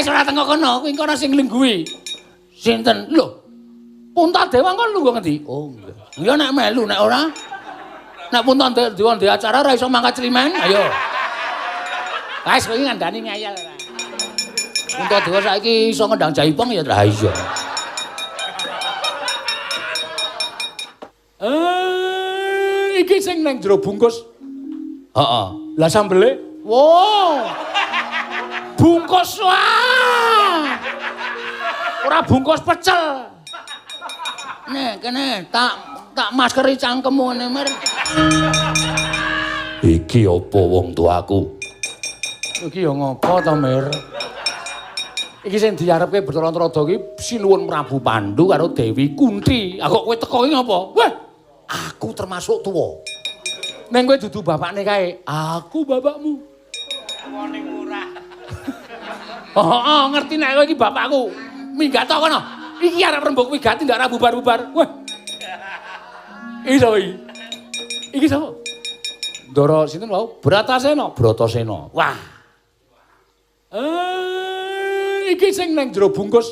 Wis ora teko kono, kuwi engko ana sing nglungguhi. Sinten? Lho. Puntadewa kok lungguh ngendi? Oh, nggih. Ya nek melu nek ora. Nek Puntadewa ndek acara ora iso mangkat climen, ayo. Wis kowe iki ngandani ngayal ora. Puntadewa saiki iso ngendang jaipong ya ta iya. Iki sing nang jero bungkus. Heeh. Lah sambele? Wow. Bungkus wah. Ora bungkus pecel. Nek kene tak maskeri cangkemmu ngene mer. Iki apa wong tuaku? Iki ya ngopo to, Mir? Iki sing diarepke Bathara Narada iki Sinuwun Prabu Pandu karo Dewi Kunti. Ah kok kowe teko iki ngopo? Wah, aku termasuk tuwa. Ning kowe dudu bapakne kae. Aku bapakmu. Tuwane murah. Heeh, ngerti nek kowe iki bapakku. Minggat to kono. Iki arep rembug wigati ndak ora bubar-bubar. Wah. Iki sapa iki? Iki sapa? Ndara sinten wau? Bratasena, Bratasena. Wah. Iki sing nang jero bungkus.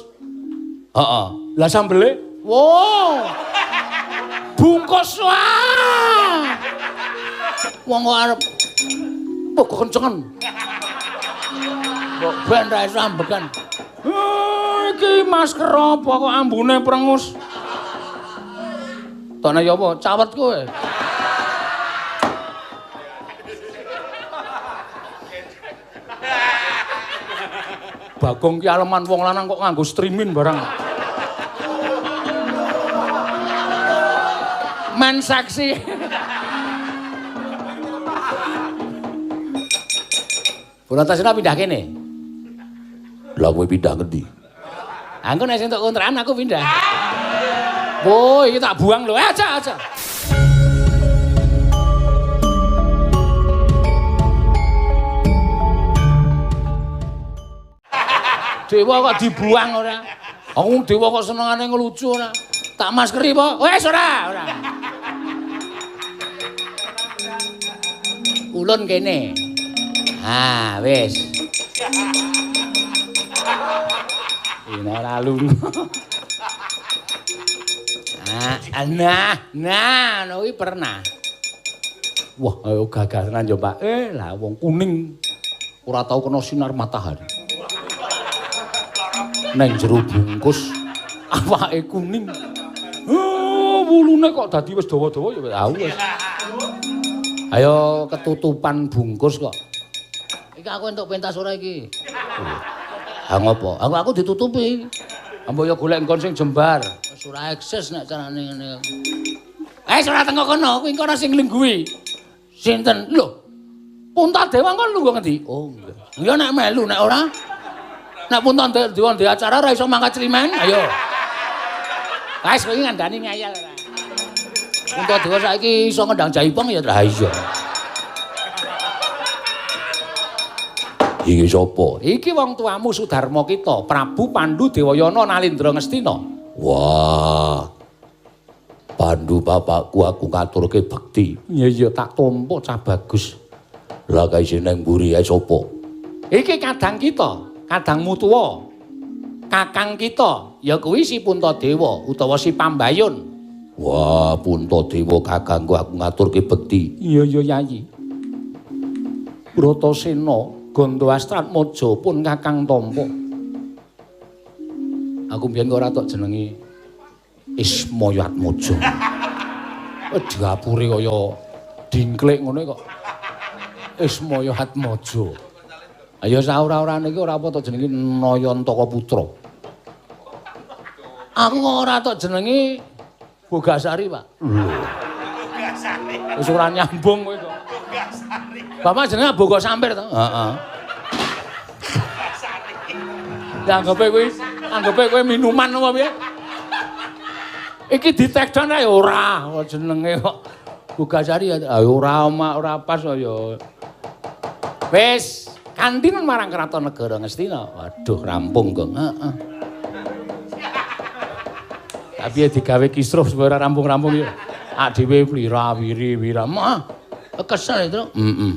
Heeh. Lah sambele? Wow. Bungkus wah. Wong kok arep kok kencengen. Mbok ben ra iso ambekan. Iki masker apa kok ambune prengus? Tokne ya apa? Cawet kowe. Bagong ki aleman wong lanang kok nganggo streaming barang. Men seksi. Bratasena pindah kene. Lah kowe pindah ngendi? Aku nek entuk kontrakan aku pindah. Woi, iki tak buang lho. Aja, aja. Dewa kok dibuang ora? Aku dewa kok senengane ngelucu ora? Tak maskeri apa? Wes ora, ora. Ulun kene. Ah, wis. Ini ora lunga. Ah, nah, ngono kuwi pernah. Wah, ayo gagah tenan yo, Pak. Lah wong kuning ora tau kena sinar matahari. Neng jero bungkus awake kuning. Wulune kok dadi wis dawa-dawa ya wis. Ayo ketutupan bungkus kok. Iki aku entuk pentas ora iki? Ha ngopo? Aku ditutupi. Mbok yo golek nggon sing jembar. Wis ora eksis nek carane ngene. Wis ora teko kono, kuwi engko ana sing nglungguhi. Sinten? Lho. Puntadewa kok lungguh ngendi? Oh, nggih. Ya nek melu nek ora. Nek Puntadewa ndek acara ora iso mangkat climen, ayo. Wis kowe iki ngandani ngayal ora. Puntadewa saiki iso ngendang jaipong ya ta iya. Iki sapa? Iki wong tuamu Sudarma kita, Prabu Pandu Dewayana Nalindra Ngastina. Wah. Pandu bapakku aku ngaturke bekti. Iya iya tak tampa cah bagus. Lah kae sing nang mburi ae sapa? Iki kadang kita, kadangmu tuwa. Kakang kita ya kuwi si Puntadewa utawa si Pambayun. Wah, Puntadewa kakangku aku ngaturke bekti. Iya iya Yayi. Bratasena Gandha Astratmaja pun kakang tampa. Aku mbiyen kok ora tok jenengi Ismaya Atmaja. Dapure kaya dingklik ngono kok. Ismaya Atmaja. Ayo saora-orane iki ora apa tok jenengi Nayantaka Putra. Aku kok ora tok jenengi Bogasari, Pak. Lho. Bogasari. Wis ora nyambung kowe kok. Bogasari. Bapak jenenge Bogo Sampir to? Heeh. Bogasari. Ya anggape kowe minuman apa piye? Iki di-take down ae ora jenenge kok Bogasari ya ora mak ora pas ya. Wis, kantinan marang Kraton Negara Ngastina. Waduh, rampung, Gong. Heeh. Tapi ya digawe kisruh supaya ora rampung-rampung ya. Ak dhewe wira wiri wira. Mah, kesel itu. Heeh.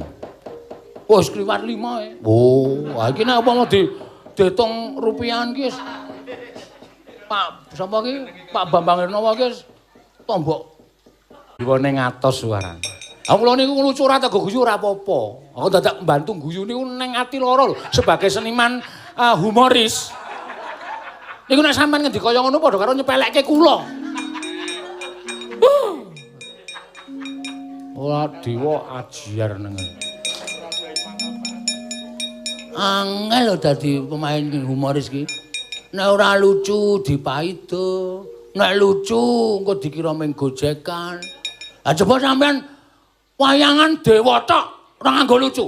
Wis kliwat 5 e. Oh, iki nek apa mau di Ditung rupiahan ki wis Pak sapa ki? Pak Bambang Hernowo ki wis tombok diwone ngatos suarane. Aku kula niku lucu ora tego guyu ora apa-apa. Aku dadak mbantu guyu niku ning ati lara lho sebagai seniman humoris. Niku nek sampean ngendika kaya ngono padha karo nyepelekke kula. Ora dewa ajiar nang. Angel lho dadi pemain humoris ki. Nek ora lucu dipaido, nek lucu engko dikira mung gojekan. Ha coba sampean wayangan dewa tok ora nganggo lucu.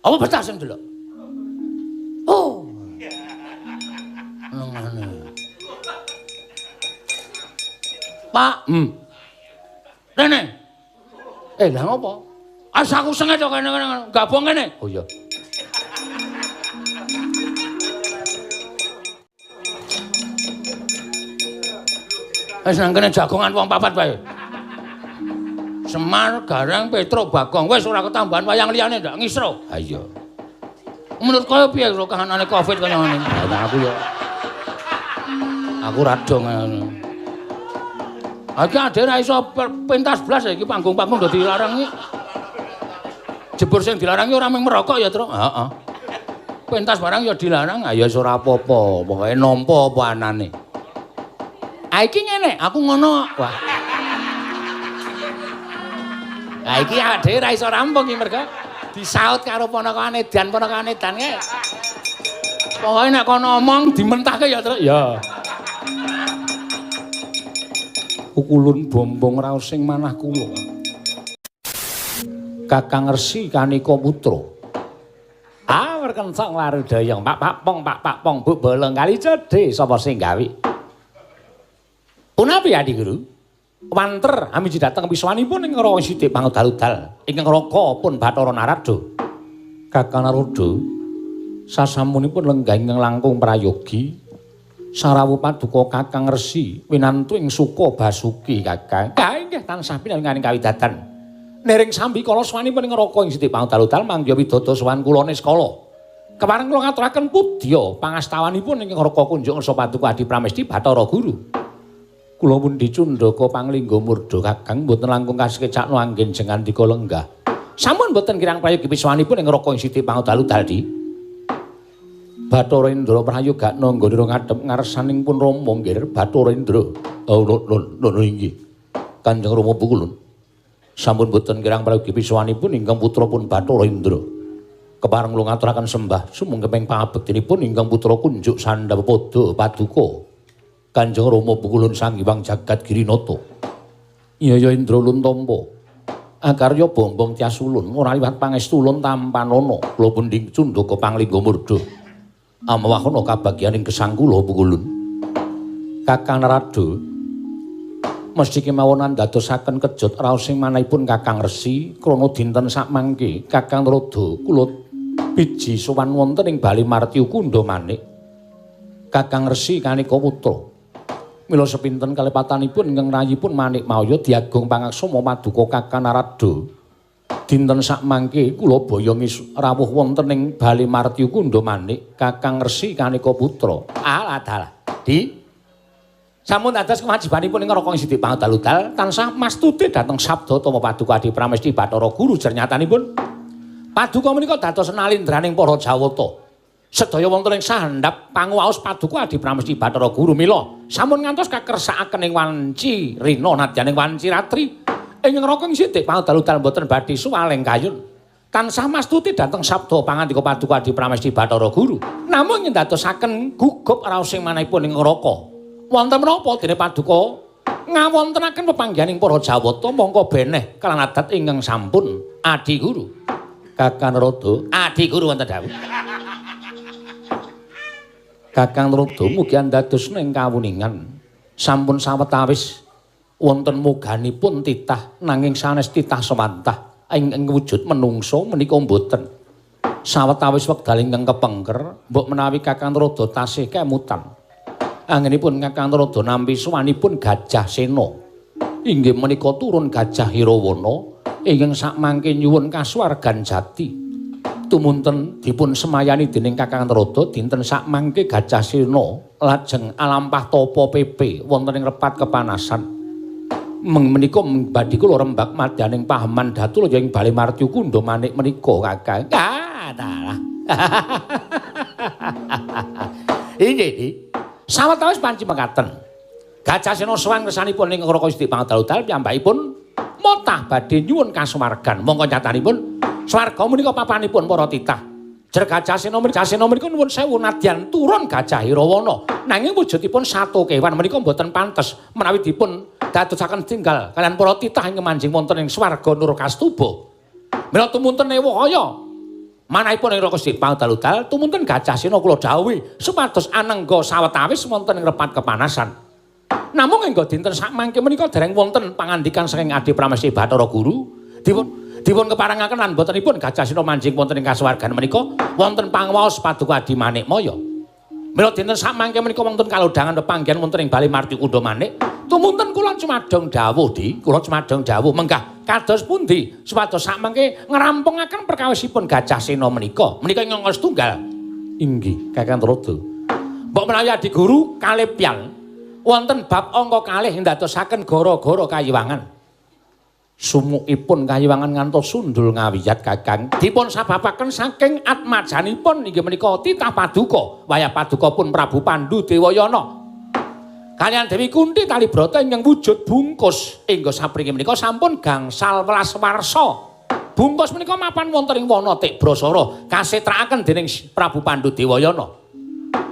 Apa betah sing delok? Oh. Nengane. Pak, Rene. Lah ngopo? As aku sengaja kene-kene gabung kene. Oh iya. Wis nang kene jagongan wong papat wae. Semar, Gareng, Petruk, Bagong wis ora ketambahan wayang liyane ndak ngisro. Ha iya. Menurut kowe piye lho kahanane Covid kaya ngene? Lah aku ya. Aku ra dong ngono. Iki ade ra iso pentas blas iki panggung-panggung do dilarang iki. Jebur sing dilarang ora mung merokok ya, Truk. Heeh. Pentas barang ya dilarang, ya wis ora apa-apa, pokoke nampa apa anane. Ah iki ngene, aku ngono. Wah. Lah iki ade ra iso rampung iki mergo disaut karo ponakane edan kae. Pokoke nek kono omong dimentahke ya, Truk. Ya. Pukulun bombong raos sing manah kula. Kakang Resi Kanika Putra. Ah werkencang warudayang pak pak pong pak pak pong bu bolong kali cedhe sapa sing gawe. Punapi Adi Guru? Wanter amiji dateng wiswanipun ing Rawa Sithik pangudal-udal ingkang raka pun Bathara Narada. Kakang Narada sasampunipun lenggah ingkang langkung prayogi sarawuh paduka Kakang Resi winantu ing suka basuki Kakang. Ka inggih tansah pinaringan kawidadan. Nering sambi kala sowanipun ing neraka ing sithik pangudal-udal mangga widodo sowan kula niskala. Kepareng kula ngaturaken pudya pangastawanipun ing neraka kunjuk ngersa paduka Adi Pramesti Bathara Guru. Kula pundi cundhaka panglingga murda Kakang mboten langkung kasekecakno anggen jengandika lenggah. Sampun mboten kirang prayogi piswanipun ing neraka ing sithik pangudal-udal di. Bathara Indra prayogakna nggonira ngadhep ngarsaning pun Rama nggih Bathara Indra. Oh lho inggih. Kanjeng Rama pukulun. Sampun boten kirang prayogi piswanipun ingkang putra pun Bathara Indra. Kepareng kula ngaturaken sembah sumangga pangabektinipun ingkang putra kunjuk sandhap pada paduka. Kanjeng Rama pukulun Sang Hyang Jagat Girinata. Iya ya Indra ulun tampa. Akarya bombong tias ulun ora liwat pangestu ulun tampanana. Kula pundi cundhaka panglingga murda. Amawahana kabagyaning gesang kula pukulun. Kakang Narada mesti kemawon andadosaken kejut raos sing manahipun Kakang Resi krana dinten sakmangke Kakang Narada kula biji sowan wonten ing Bali Martyu Kundha Manik. Kakang Resi Kanika Putra. Mila sepinten kalepatanipun ingkang rayipun Manik Maya diagung pangaksama paduka Kakang Narada. Dinten sakmangke kula boyongi rawuh wonten ing Bali Martyu Kundha Manik Kakang Resi Kanika Putra. Alah dalah. Di sampun dados kewajibanipun ing neraka sithik pangudal-udal tansah mastuti dhateng sabda tama paduka Adi Pramesti Bathara Guru jernyatanipun paduka menika dados nalindraning para Jawata. Sedaya wonten ing sandhap panguwaos paduka Adi Pramesti Bathara Guru mila sampun ngantos kakersakaken ing wanci rina nadyan ing wanci ratri ing neraka sithik pangudal-udal mboten badhe suwaling kayun. Tansah mastuti dhateng sabda pangandika paduka Adi Pramesti Bathara Guru. Namung ngendadosaken gugup raos sing manahipun ing neraka. Wonten menapa dene paduka ngawontenaken pepanggihaning para Jawata mongko beneh kalan adat ingkang sampun Adi Guru. Kakang Narada, Adi Guru wonten dawuh. Kakang Narada mugi andadosna ing kawuningan sampun sawetawis wonten moganipun titah nanging sanes titah sewantah ing wujud menungso menika mboten. Sawetawis wekdal ingkang kepengker mbok menawi Kakang Narada tasih kemutan. Anggenipun Kakang Narada nampi sowanipun Gajah Sena. Inggih menika turun Gajah Hirawana ingkang sakmangke nyuwun kasuwargan jati. Tumunten dipun semayani dening Kakang Antaradha dinten sakmangke Gajah Sena lajeng alampah tapa pepe wonten ing repat kepanasan. Menika badhe kula rembak madyaning paheman datu ing Bale Martyu Kundha Manik menika Kakang. Ah, dalah. Inggih. Sawetawis panci mekaten. Gajah Sena sowan ngersanipun ing Raka Siti Pangadal-udal piyambakipun motah badhe nyuwun kasuwargan. Mongko nyatanipun swarga menika papanipun para titah. Jer Gajah Sena menika nuwun sewu nadyan turun Gajah Hirawana. Nanging wujudipun sato kewan menika mboten pantes menawi dipun dadosaken tinggal kalian para titah ingkang manjing wonten ing swarga Nurkastuba. Mila tumunten ewa kaya manahipun ing Raka Siti Pangadal-udal tumunten Gajah Sena kula dhawuhi supados anengga sawetawis wonten ing repat kepanasan. Namung engga dinten sakmangke menika dereng wonten pangandikan saking Adi Pramesti Bathara Guru dipun keparengaken lan botenipun Gajah Sena manjing wonten ing kasuwargan menika wonten pangwaos Paduka Adi Manikmaya. Mila dinten sakmangke menika wonten kalodhangan pepanggihan wonten ing Bale Martyu Kundha Manik tumunten kula cumadong dawuh di kula cumadong dawuh menggah kados pundi supados sakmangke ngrampungaken perkawisipun Gajah Sena menika menika ing angka setunggal. Inggih Kakang Antaradha. Mbok menawi Adi Guru kalepyan wonten bab angka kalih ndadosaken gara-gara kayiwangan. Sumukipun kayiwangan ngantos sundul ngawiyat Kakang dipun sababaken saking atmajanipun inggih menika titah paduka wayah paduka pun Prabu Pandu Dewayana kaliyan Dewi Kunti Talibrata ingkang wujud bungkus hingga sapringi menika sampun gangsal welas warsa. Bungkus menika mapan wonten ing wana Tikbrasara kasetrakaken dening Prabu Pandu Dewayana.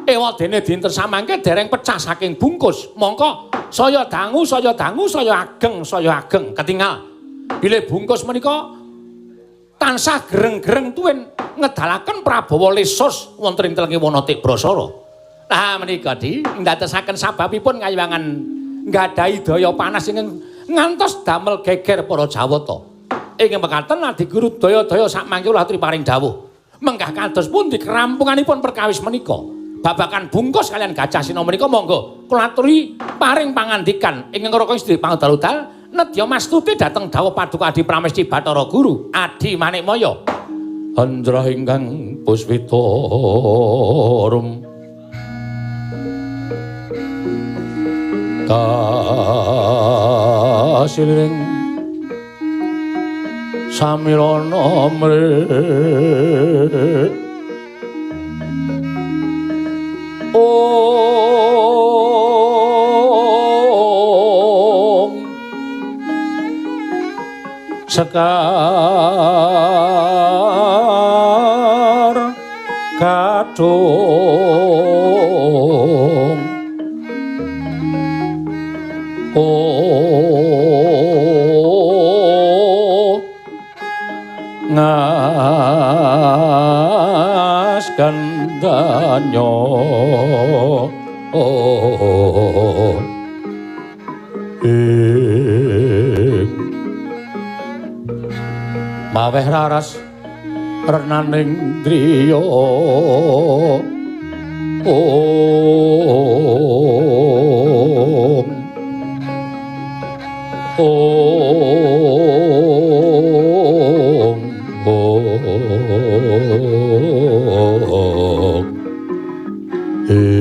Ewa dene dinten samangke dereng pecah saking bungkus mongko saya dangu saya dangu saya ageng ketingal bilih bungkus menika tansah gereng-gereng tuwin ngedalaken Prabawa Lesus wonten ing telenge wana Tikbrasara. Nah menika di ndadosaken sababipun kayiwangan nggadahi daya panas ingkang ngantos damel geger para Jawata. Ingkang mekaten Adi Guru daya-daya sakmangke kula aturi paring dawuh. Menggah kados pundi kerampunganipun perkawis menika? Babakan bungkus kalian Gajah Sena menika monggo kula aturi paring pangandikan ingkang Raka Siti Pangadal-udal nedya mastuti dhateng dawuh Paduka Adi Pramesti Bathara Guru Adi Manikmaya. Andrah ingkang puspita rum kasiling samirana mrih Om Sekar Kadung Om Ngas Gandanyo ing maweh raras renaning driya om om om ing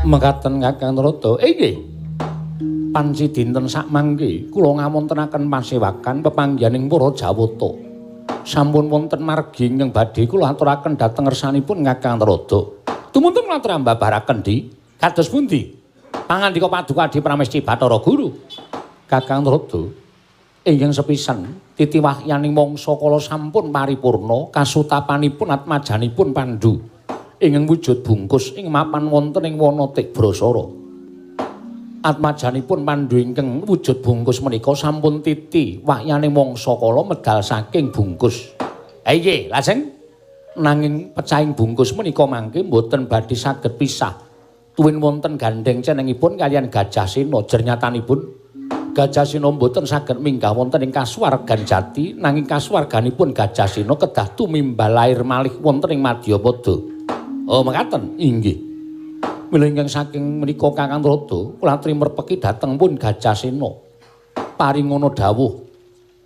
Mekaten Kakang Antaradha. Inggih. Panci dinten sakmangke kula ngawontenaken pasewakan pepanggihaning para Jawata. Sampun wonten margi ingkang badhe kula aturaken dhateng ngersanipun Kakang Antaradha. Tumunten kula aturi mbabaraken di kados pundi? Pangandika Paduka Adi Pramesti Bathara Guru. Kakang Antaradha, ingkang sepisan titi wahyaning mangsa kala sampun paripurna kasutapanipun atmajanipun Pandu ingkang wujud bungkus ing mapan wonten ing wana Tikbrasara. Atmajanipun Pandu ingkang wujud bungkus menika sampun titi wahyane mangsa kala medal saking bungkus. Ha inggih, lajeng nanging pecahing bungkus menika mangke mboten badhe saged pisah. Tuwin wonten gandheng cenengipun kaliyan Gajah Sena. Jernyatanipun Gajah Sena mboten saged minggah wonten ing kasuwargan jati, nanging kasuwarganipun Gajah Sena kedah tumimbal lair malih wonten ing Madyapada. Oh mekaten inggih. Mila ingkang saking menika Kakang Narada kula aturi merpeki dhateng pun Gajahsena. Paringana dawuh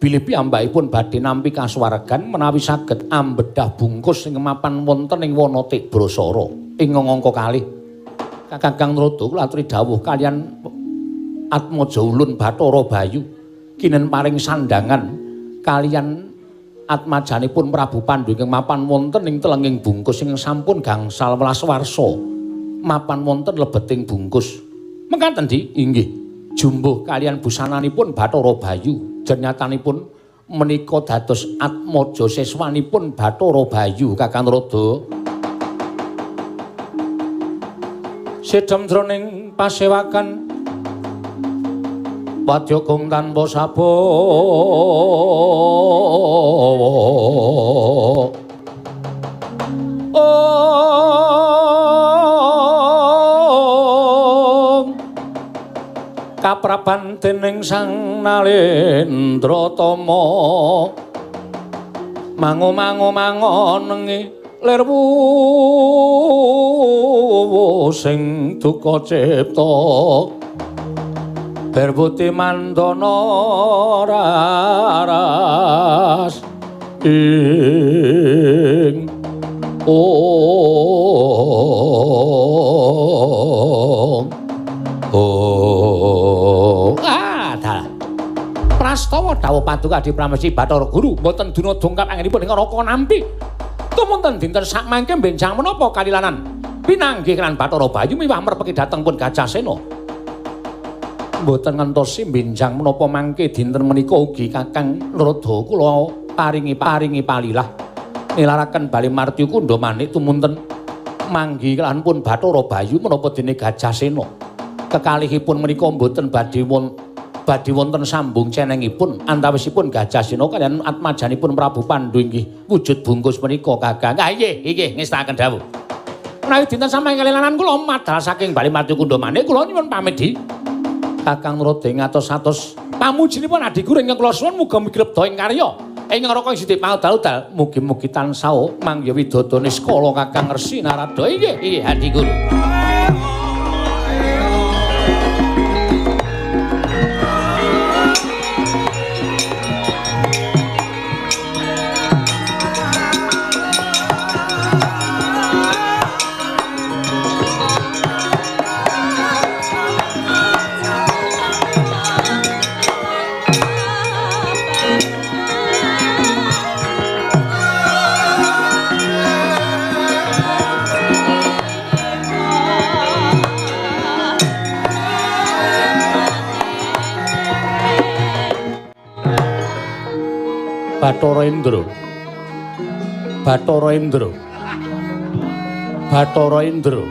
bilih piyambakipun badhe nampi kasuwargan menawi saged ambedah bungkus sing mapan wonten ing wana Tibrasara ing angka kalih. Kakang Narada kula aturi dawuh kalian Atmaja ulun Bathara Bayu kinen paring sandangan kalian atmajanipun Prabu Pandu ingkang mapan wonten ing telenging bungkus ingkang sampun gangsal welas warsa mapan wonten lebeting bungkus. Mekaten Di? Inggih. Jumbuh kalian busananipun Bathara Bayu. Jernyatanipun menika dados atmaja siswanipun Bathara Bayu Kakang Narada. Sedhem jroning pasewakan wadya gong tanpa sabawa. Om kapraban dening Sang Nalendra Tama mangu-mangu mangonengi lir wuwu sing duka cipta berbuti mandana raras ing om oh ah dalah prastawa dawuh Paduka Adi Pramesti Bathara Guru mboten duna dongkap anggenipun ing neraka nampi tumunten dinten sakmangke benjang menapa kalilanan pinanggih lan Bathara Bayu miwah merpeki dhateng pun Gajahsena mboten ngentosi benjang menapa mangke dinten menika ugi Kakang Narada kula paringi palilah nilaraken bali martyu kundha manik tumunten manggi lan pun Bathara Bayu menapa dene Gajahsena kekalihipun menika mboten badhe wonten sambung cenengipun antawisipun Gajahsena kaliyan atmajanipun Prabu Pandu inggih wujud bungkus menika Kakang. Ah nggih inggih ngestakaken dawuh. Menawi dinten samangke kalilanan kula madal saking bali martyu kundha manik kula nyuwun pamit Di. Kakang Narada ngatos-atos pamujinipun Adi Guru ingkang kula suwun muga migrepda ing karya ing neraka ing sithik paudal-udal mugi-mugi tansah mangya widodo niskala Kakang Resi Narada. Inggih inggih Adi Guru. Bathara Indra. Bathara Indra. Bathara Indra.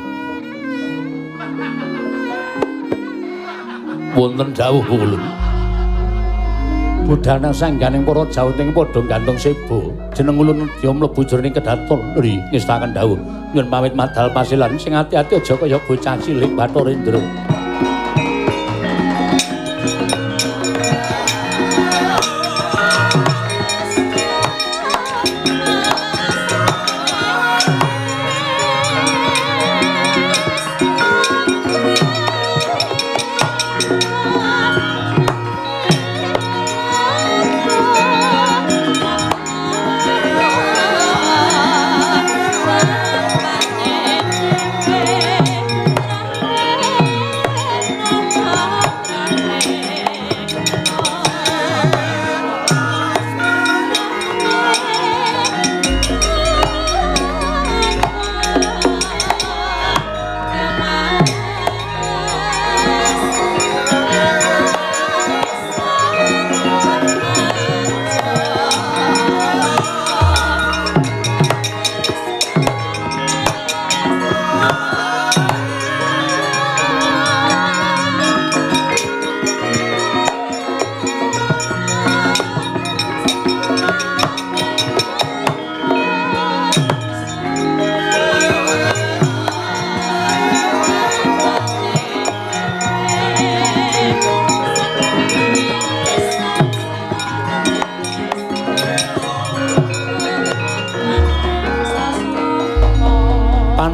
Wonten dawuh ulun. Budhana sangganing para jauting padha gantung seba. Jeneng ulun nedya mlebu jroning kedaton. Ri ngestakaken dawuh. Nyuwun pamit madal pasilan sing ati-ati aja kaya bocah cilik Bathara Indra. Yeah.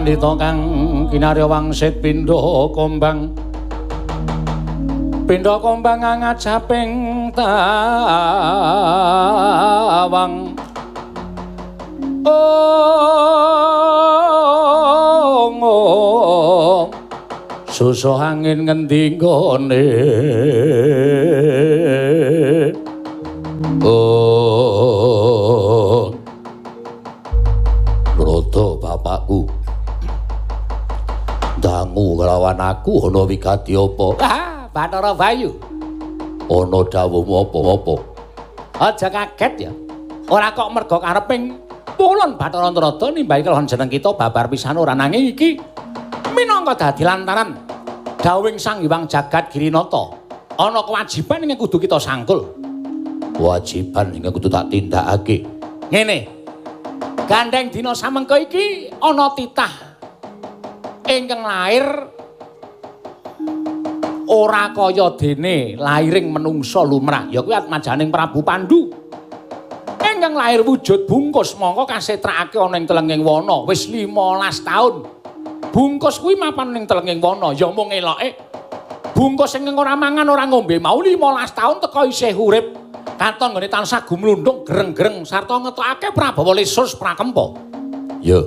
Pandhita kang kinarya wangsit pindha kombang. Pindha kombang ngajaping tawang. Oh, susuh angin ngendi nggone. Oh, Rodo bapakku dangu kelawan aku ana wigati apa? Ah, Bathara Bayu. Ana dawuhmu apa-apa? Aja kaget ya. Ora kok merga kareping pulun Bathara Antarada nimbahi kelon jeneng kita babar pisan ora, nanging iki minangka dadi lantaran dawuhing Sang Hyang Jagat Girinata. Ana kewajiban ingkang kudu kita sangkul. Kewajiban ingkang kudu tak tindakake. Ngene. Gandeng dina samengko iki ana titah ingkang lair ora kaya dene lairing menungsa lumrah, ya kuwi atmajaning Prabu Pandu. Ingkang lair wujud bungkus mongko kasetrakake ana ing telenging wana wis 15 taun. Bungkus kuwi mapan ning telenging wana, ya mung eloke. Bungkus ingkang ora mangan ora ngombe mau 15 taun teka isih urip. Katon nggone tansah gumlundung greng-greng sarta ngetokake Prabawa Lesus Prakempa. Ya.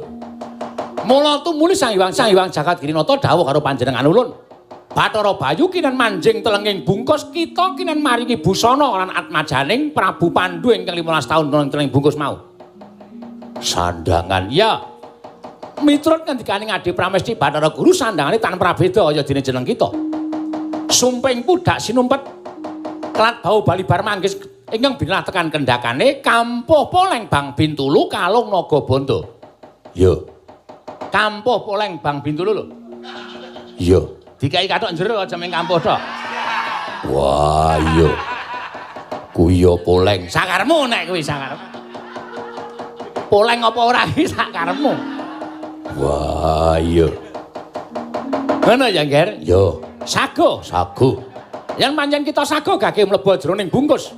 Mula tumuli Sang Hyang Sang Hyang Jagat Girinata dawuh karo panjenengan ulun. Bathara Bayu kinen manjing telenging bungkus, kita kinen maringi busana lan atmajaning Prabu Pandu ingkang 15 taun nang telenging bungkus mau. Sandangan ya. Miturut ngendikaning Adi Pramesti Bathara Guru sandangane tan prabeda kaya dene jeneng kita. Sumping pudak sinumpet klat bau balibar manggis ingkang binah tekan kendakane kampuh poleng Bang Bintulu kalung naga bondo. Ya. Kampuh poleng Bang Bintulu lho. Iya. Dikai kathok jero aja mung kampuh tok. Wah, iya. Kuwi ya poleng. Sakarmu nek kuwi sakarmu. Poleng apa ora iki sakarmu. Wah, iya. Ngono ya, Nger? Ya. Sago, sago. Yen pancen kita sago gage mlebu jroning bungkus.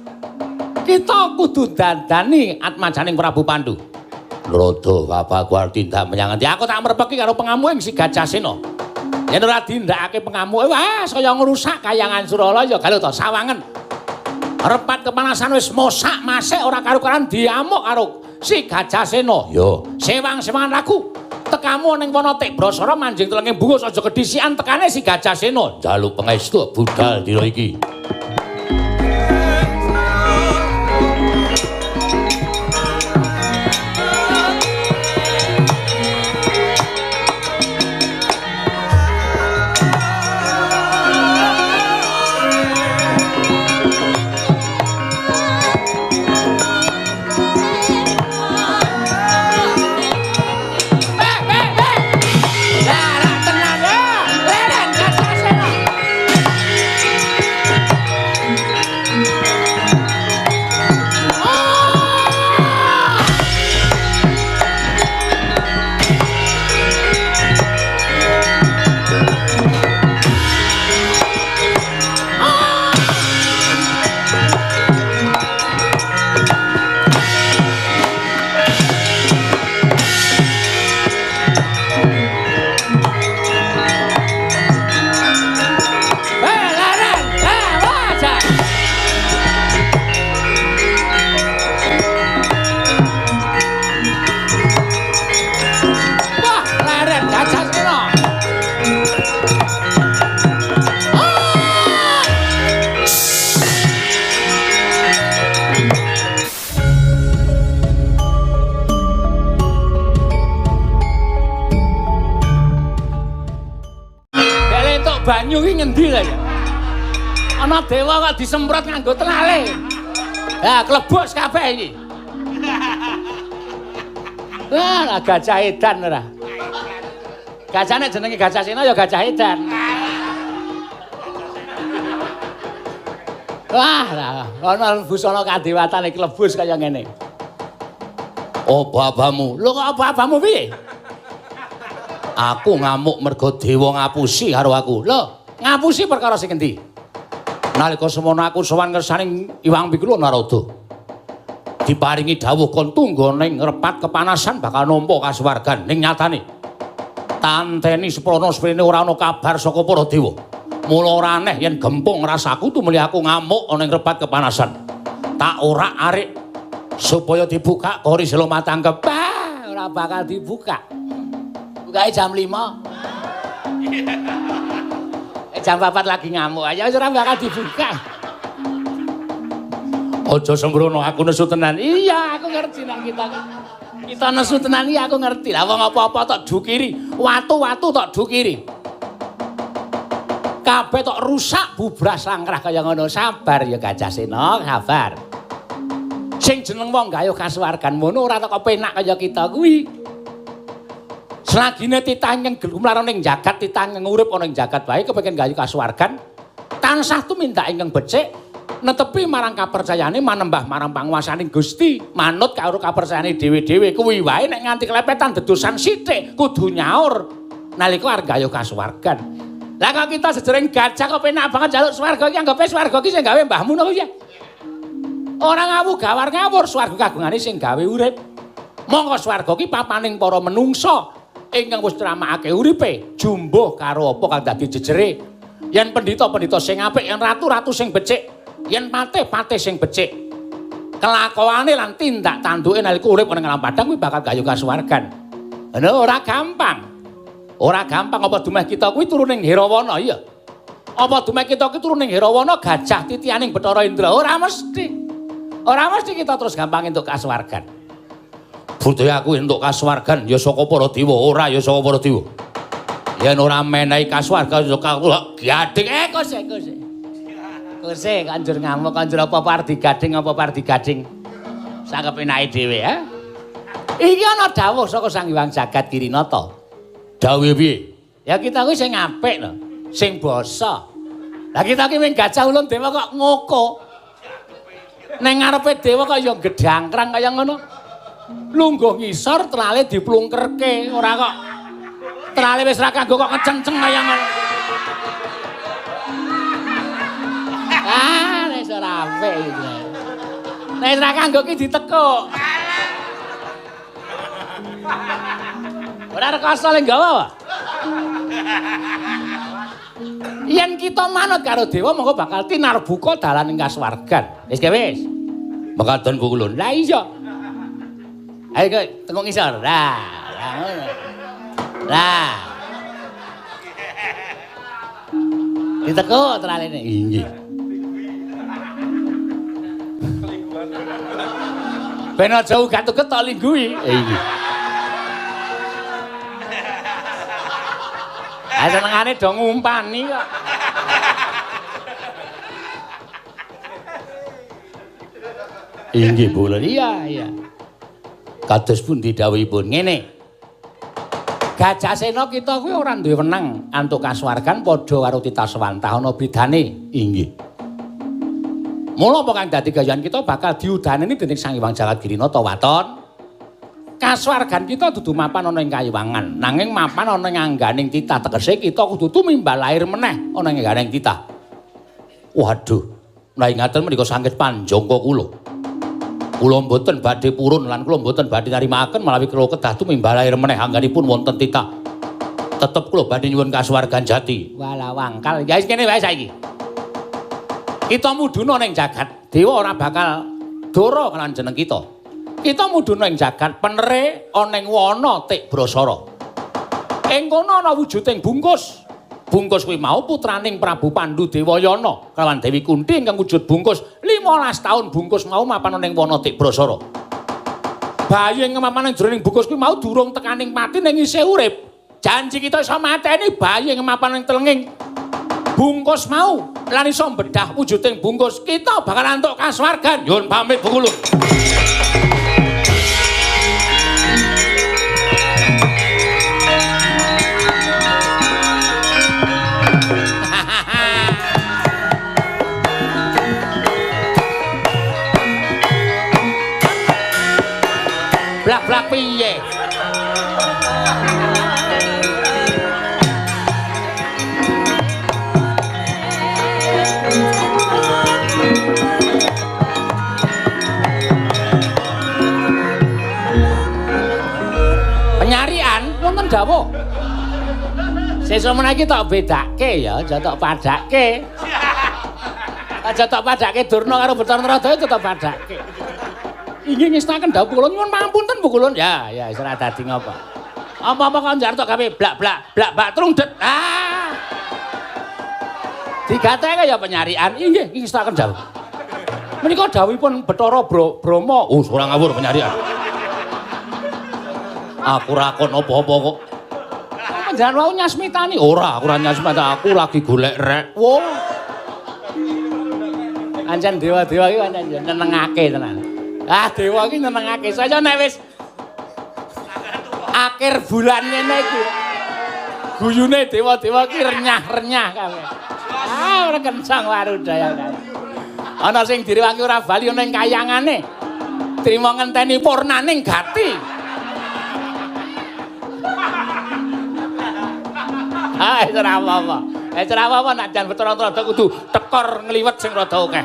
Kita kudu dandani atmajaning Prabu Pandu. Nrodo bapakku arep tindak menyang endi? Aku tak merpeki karo pengamuking si Gajah Sena. Yen ora dindakake pengamuke, wah saya ngrusak kayangan Suralaya galo to sawangen. Repat kepanasan wis mosak masik ora karu-karuan diamuk karo si Gajah Sena. Ya, sewang-sewangan laku. Tekamu ning wana Tikbrasara manjing telenge bungkus aja kedhisikan tekane si Gajah Sena. Njaluk pangestu budal dina iki. Banyu iki ngendi ta ya? Ana dewa kok disemprot nganggo telale. Lah klebus kabeh iki. Wah, gajah edan ora. Gajahne jenenge Gajah Sena ya gajah edan. Wah, lah ana busana kadewatan iki klebus kaya ngene. Apa abamu? Lho kok apa abamu piye? Aku ngamuk mergo dewa ngapusi karo aku. Lho, ngapusi perkara sing endi? Nalika semono aku sowan ngersaning Iwang Pikula Narada. Diparingi dawuh kon tunggu ning repat kepanasan bakal nampa kasuwargan ning nyatane. Tanteni seprono seprene ora ana kabar saka para dewa. Mula ora aneh yen gempung rasaku tumuli aku ngamuk ana ing rebat kepanasan. Tak orak-arik supaya dibuka kori selo matangkep. Bah, ora bakal dibuka. Bukae jam 5. Jam 4 lagi ngamuk aja ora bakal dibuka. Aja sembrono, aku nesu tenan. Iya, aku ngerti nek kita nesu tenan iki aku ngerti. Lah wong apa-apa tok dukiri, watu-watu tok dukiri. Kabeh tok rusak bubras langkrah kaya ngono. Sabar ya Gajah Sena, sabar. Sing jeneng wong gayuh kasuwargan mono ora teko penak kaya kita kuwi. Selagine titah ingkang gumalar ning jagat, titah ingkang urip ana ing jagat wae kepengin gayuh kasuwargan, tansah tumindak ingkang becik, netepi marang kapercayane manembah marang panguwasaning Gusti, manut karo kapercayane dhewe-dhewe kuwi wae nek nganti klepetan dedosan sithik kudu nyaur nalika arep gayuh kasuwargan. Lah kok kita sejering gajah kok penak banget njaluk swarga iki, anggape swarga iki sing gawe mbahmu ngono ya. Ora ngawu gawar ngawur, swarga kagungane sing gawe urip. Mongko swarga ki papaning para menungsa ingkang wis tramakake uripe jumbuh karo apa kang dadi jejere. Yen pendhita-pendhita sing apik, yen ratu-ratu sing becik, yen patih-patih sing becik, kelakuane lan tindak tanduke nalika urip ana ing alam padhang kuwi bakal gayuh kasuwargan. Ngono ora gampang. Ora gampang apa dumeh kita kuwi turu ning Hirawana iya. Apa dumeh kita kuwi turu ning Hirawana gajah titianing Bathara Indra? Ora mesti. Ora mesti kita terus gampang entuk kasuwargan. Budaya aku entuk kasuwargan ya saka para dewa, ora ya saka para dewa. Yen ora menehi kasuwargan ya kula gading. Kose kose. Kose kanjur ngamuk kanjur apa-apa arep digading apa-apa arep digading. Sak kepenake dhewe ya. Iki ana dawuh saka Sang Hyang Jagat Girinata. Dawuhe piye? Ya kita kuwi sing apik lho, sing basa. Lah kita ki mung gajah ulun dewa kok ngoko. Ning ngarepe dewa kok ya gedhangkrang kaya ngono. Lungguh ngisor trale diplungkerke, ora kok trale wis ra kanggo kok ngecenceng kaya ngono. Ah, wis ora apik iki. Nek ra kanggo ki ditekuk. Ora rekoso le nggawa, Pak. Yen kita manut karo dewa mongko bakal tinarbuka dalan ing kasuwargan. Wis ge wis. Mekaten Bu Kulun. Lah iya. Ayo kowe tengok ngisor. Lah, lah ngono. Lah. Ditekuk tralene. Inggih. Ben aja ugat-uget tok lingguhi. Inggih. Ah senengane do ngumpani kok. Inggih Bu Kulun. Iya, iya. Kados pundi dawuhipun? Ngene. Gajah Sena kita kuwi ora duwe wenang antuk kasuwargan padha karo titah sewantah ana bedane. Inggih. Mula apa kang dadi gayahan kita bakal diudaneni dening Sang Hyang Jagat Girinata waton. Kasuwargan kita dudu mapan ana ing kayiwangan, nanging mapan ana ing angganing titah, tegese kita kudu tumimbal lahir meneh ana ing angganing titah. Waduh, nek ngaten menika sanget panjangka kula. Kula mboten badhe purun lan kula mboten badhe nrimakaken malawi kula kedah tumimbal lahir meneh angganipun wonten titah. Tetep kula badhe nyuwun kasuwargan jati. Walah wangkal. Ya wis kene wae saiki. Kita mudhuna ning jagat, dewa ora bakal dora lan jeneng kita. Kita mudhuna ing jagat penere ana ing wana Tik Brasara. Ing kono ana wujuding bungkus. Bungkus kuwi mau putraning Prabu Pandu Dewayana kalawan Dewi Kunti ingkang wujud bungkus 15 taun bungkus mau mapan ana ing wana Tik Brasara. Bayi ing mapan ing jroning bungkus kuwi mau durung tekaning pati ning isih urip. Janji kita iso mateni bayi ing mapan ing telenging bungkus mau lan iso mbedah wujuding bungkus, kita bakal antuk kasuwargan. Nyuwun pamit Bu Kulun. Blak-blak piye? Penyarian wonten dawuh. Sesuk meneh iki tok bedake ya, aja tok padake. Aja tok padake Durna karo Bathara Narada tetep padake. Inggih ngestaken dawuh kula nyuwun pangapunten Bu Kulun. Ya, ya wis ora dadi ngapa. Apa-apa kok njar tok gawe blak blak blak bak trung det. Ah. Digateke ya penyarian. Inggih ngestaken dawuh. Menika dawuhipun Bathara Brahma. Oh, ora ngawur penyarian. Aku ora kon apa-apa kok. Panjenengan wau nyasmitani. Ora, aku ora nyasmitani, aku lagi golek rek. Wo. Ancen dewa-dewa iki pancen nyenengake tenan. Ah, dewa iki nyenengake. Saya nek wis akhir bulan ngene iki. Guyune dewa-dewa iki renyah-renyah kabeh. Ah, ora kencang warudaya kae. Ana sing direwangi ora bali ana ing kayangane. Trimo ngenteni purnaning gati. Ah, wis ora apa-apa. Wis ora apa-apa nek jan Bathara Narada kudu tekor ngliwet sing rada akeh.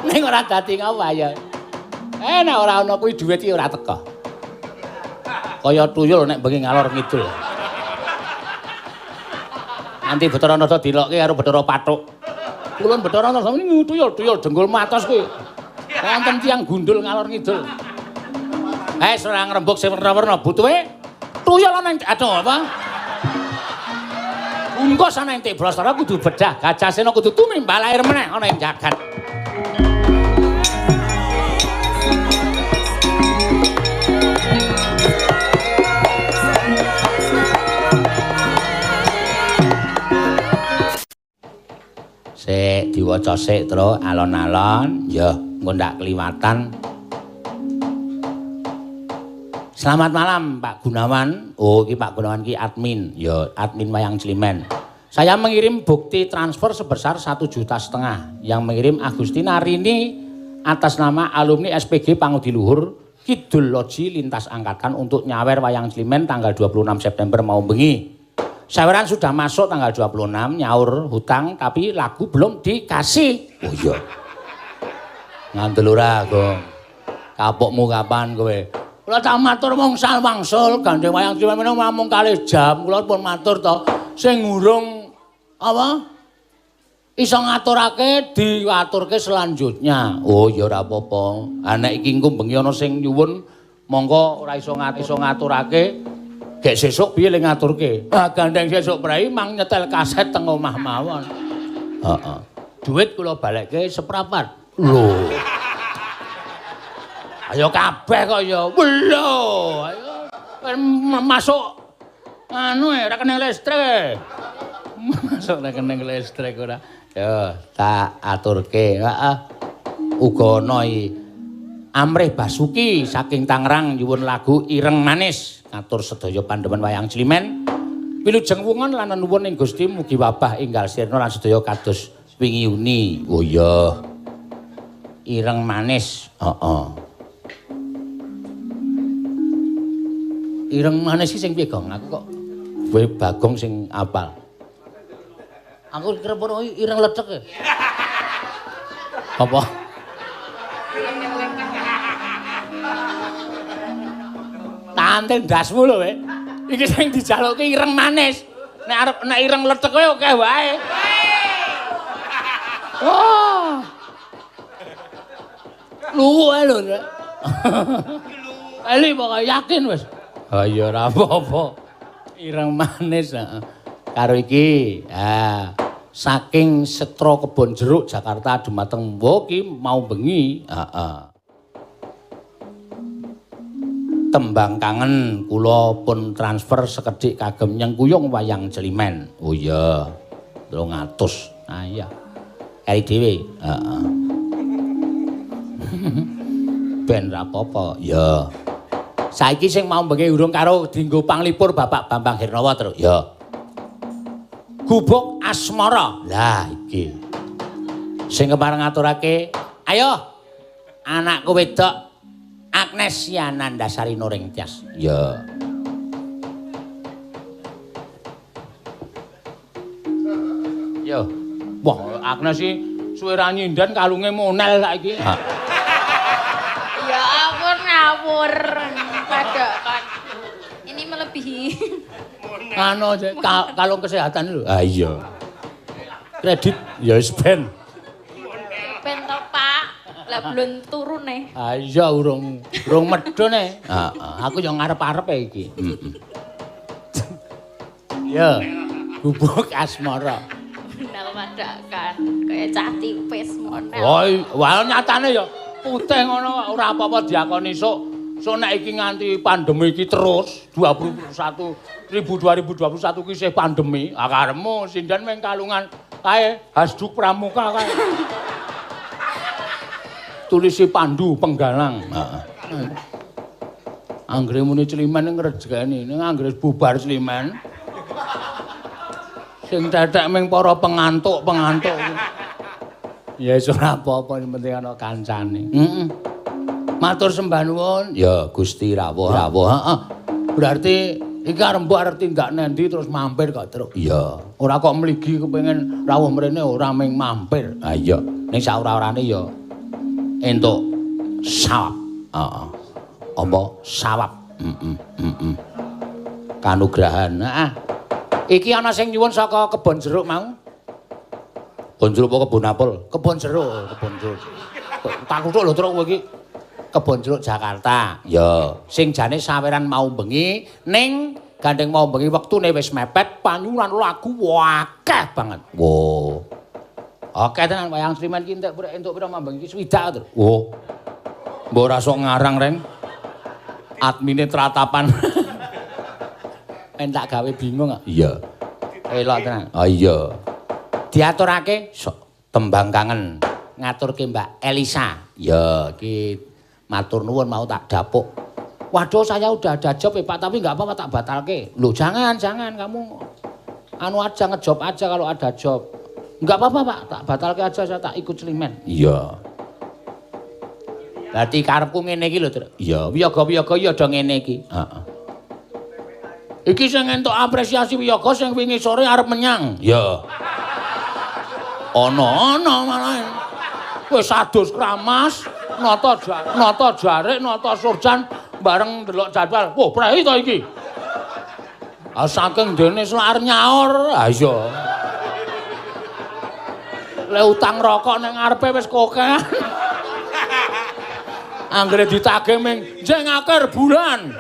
Ning ora dadi ngapa ya. Nek ora ana kuwi dhuwit iki ora teka. Kaya tuyul nek bengi ngalor ngidul. Nanti Bathara Narada dilokke karo Bathara Pathuk. Kulon Bathara Narada niku tuyul-tuyul dengkul matos kuwi. Wonten tiyang gundul ngalor ngidul. Eh, ora ngrembug sing werna-werna butuhe tuyul ana ing aduh apa? Bungkus ana ing Tibrasara kudu bedah, Gajah Sena kudu tumimbal air meneh ana ing jagat. Sik diwaca sik, Tru, alon-alon, ya engko ndak kliwatan. Selamat malam Pak Gunawan. Oh, iki Pak Gunawan iki admin, ya admin Wayang Climen. Saya mengirim bukti transfer sebesar 1,5 juta. Yang mengirim Agustina Rini atas nama alumni SPG Pangudi Luhur Kidul Loji lintas angkatan untuk nyawer Wayang Climen tanggal 26 September mau bengi. Saweran sudah masuk tanggal 26, nyaur hutang tapi lagu belum dikasih. Oh iya. Ngandel ora, Gong. Kapokmu kapan kowe? Kula tak matur mung sal wangsul gandeng Wayang Climen menawa namung kalih jam kula pun matur to sing urung apa iso ngaturake diaturke selanjutnya. Oh ya ora apa-apa. Ha nek iki engko bengi ana sing nyuwun mongko ora iso ngaturake gek sesuk piye le ngaturke? Ah gandeng sesuk prei mang nyetel kaset teng omah mawon. Heeh. Duit kula balekke seprapat. Lho. Ayo kabeh kok ya. Lho, ayo masuk anu rekening listrik. Masuk rekening listrik ora. Ya, tak aturke. Heeh. Uga ana iki Amrih Basuki saking Tangerang nyuwun lagu Ireng Manis. Ngatur sedaya pandemen Wayang Climen. Wilujeng wungon lan nuwun ing Gusti mugi wabah enggal sirna lan sedaya kados wingi uni. Oh iya. Ireng Manis. Heeh. Ireng Manis iki sing piye, Gong? Aku kok kowe Bagong sing apal. Aku kira pono ireng lecek e. Apa? Tante ndasmu lho kowe. Iki sing dijaluki ireng manis. Nek arep nek ireng lecek kowe akeh wae. Oh. Luwu ae lho. Eli pokoke yakin wis. Ha ya ora apa-apa. Ireng manis heeh. Karo iki, ha saking Setra Kebon Jeruk Jakarta dumateng Mbo ki mau bengi, heeh. Tembang kangen kula pun transfer sekedhik kagem nyengkuyung Wayang Climen. Oh iya. 300. Ah iya. Kari dhewe. Heeh. Ben ra apa-apa. Ya. Saiki sing mau bengi urung karo dienggo panglipur Bapak Bambang Hernawa terus. Ya. Gubuk Asmara. Lah iki. Sing kepareng ngaturake, ayo anakku wedok Agnes Yanandasari Noringtyas. Ya. Yo. Wah, Agnes iki suwe ra nyinden kalunge monel saiki. Ya ampun ngawur. Padha kan. Ini melebihi. Anu kalung kesehatan lho. Ah iya. Kredit ya wis ben. Ben to, Pak. Lah belum turun e. Ah iya urung medhun e. Heeh, aku yo ngarep-arep e iki. Heeh. Ya. Gubuk asmara. Monel madakan kaya cah tipis monel. Oh, wah nyatane ya putih ngono ora apa-apa diakoni sok. Sok nek iki nganti pandemi iki terus 2021 iki isih pandemi, ah karepmu sinden meng kalungan kae Hasduk Pramuka kae. Tulisi Pandu Penggalang. Heeh. Anggere muni Climen ngrejekeni, ning anggere bubar Climen. Sing tetek ming para pengantuk-pengantuk. Ya wis ora apa-apa, sing penting ana kancane. Heeh. Matur sembah nuwun. Ya Gusti rawuh rawuh. Heeh. Berarti iki arep mbok arep tindak nendi terus mampir kok, Truk. Iya. Ora kok mligi kepengin rawuh mrene ora ming mampir. Ha iya. Ning saora-orane ya entuk sawab. Heeh. Apa sawab? Heeh, heeh. Kanugrahan. Heeh. Iki ana sing nyuwun saka kebon jeruk mau. Kebon jeruk apa kebon apel? Kebon jeruk, kebon jeruk. Tak kuthuk lho Truk kowe iki. Kebon jeruk Jakarta. Ya, sing jane saweran mau bengi ning gandeng mau bengi wektune wis mepet panyuwunan lagu akeh banget. Wo. Oke tenan wayang Sleman iki entek entuk pira mambeng iki swidak, Truk. Wo. Mbok ora sok ngarang, Reng. Admine tratapan. Men tak gawe bingung kok. Iya. Elok tenan. Ah iya. Diaturake sok tembang kangen ngaturke Mbak Elisa. Ya, iki matur nuwun mau tak dapuk. Waduh saya udah ada job ya Pak, tapi enggak apa-apa tak batalke. Loh jangan, jangan kamu anu aja ngejob aja kalau ada job. Enggak apa-apa Pak, tak batalke aja saya tak ikut Sleman. Iya. Berarti karepku ngene iki lho, Truk. Iya, wiyaga-wiyaga ya do ngene iki. Heeh. Iki sing entuk apresiasi wiyaga sing wingi sore arep menyang. Iya. Ana-ana malah. Wis adus kramas, nata jarik, nata surjan bareng ndelok jadwal. Wah, prei to iki. Ah saking dene arep nyaur. Ha iya. Le utang rokok ning ngarepe wis kokean. Anggere ditagih ming jeng akhir bulan.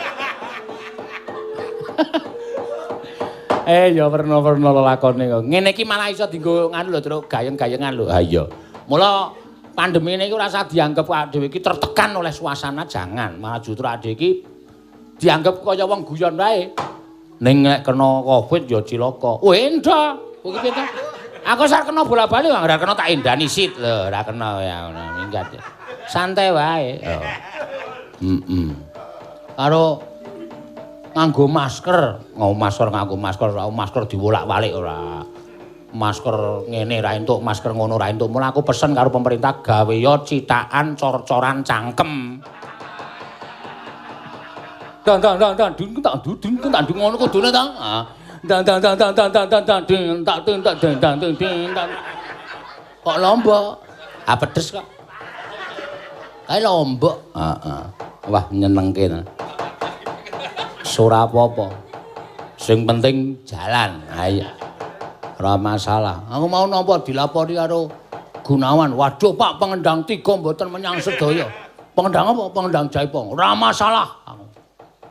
Ya werna-werna lelakone kok. Ngene iki malah iso dienggo nganu lho, Truk, gayeng-gayengan lho. Ha iya. Mula pandemi ini ora usah dianggep dhewe iki tertekan oleh suasana, jangan. Malah justru dhewe iki dianggep kaya wong guyon wae. Ning nek kena Covid ya cilaka. Oh, endah. Kowe iki piye? Aku sak kena bola-bali ora kena tak endani sit lho, ora kena ya ngono minggat. Santai wae. Heeh. Karo nganggo masker, nganggo masker, masker diwolak-walik ora. Masker ngene ra entuk, masker ngono ra entuk. Mula aku pesen karo pemerintah gawe ya cithakan cor-coran cangkem. Dan dan dan dan ding tak ding tak ding ngono kudune ta. Dan dan dan dan dan dan dan dan ding tak ding tak ding dan ding ding tak. Kok lombok? Ah pedes kok. Kae lombok. Heeh. Wah nyenengke. Ora apa-apa. Sing penting jalan. Ha iya. Ora masalah. Aku mau nampa dilapori karo Gunawan. Waduh Pak, pengendang 3 mboten menyang sedaya. Pengendang apa? Pengendang Jaipong. Ora masalah.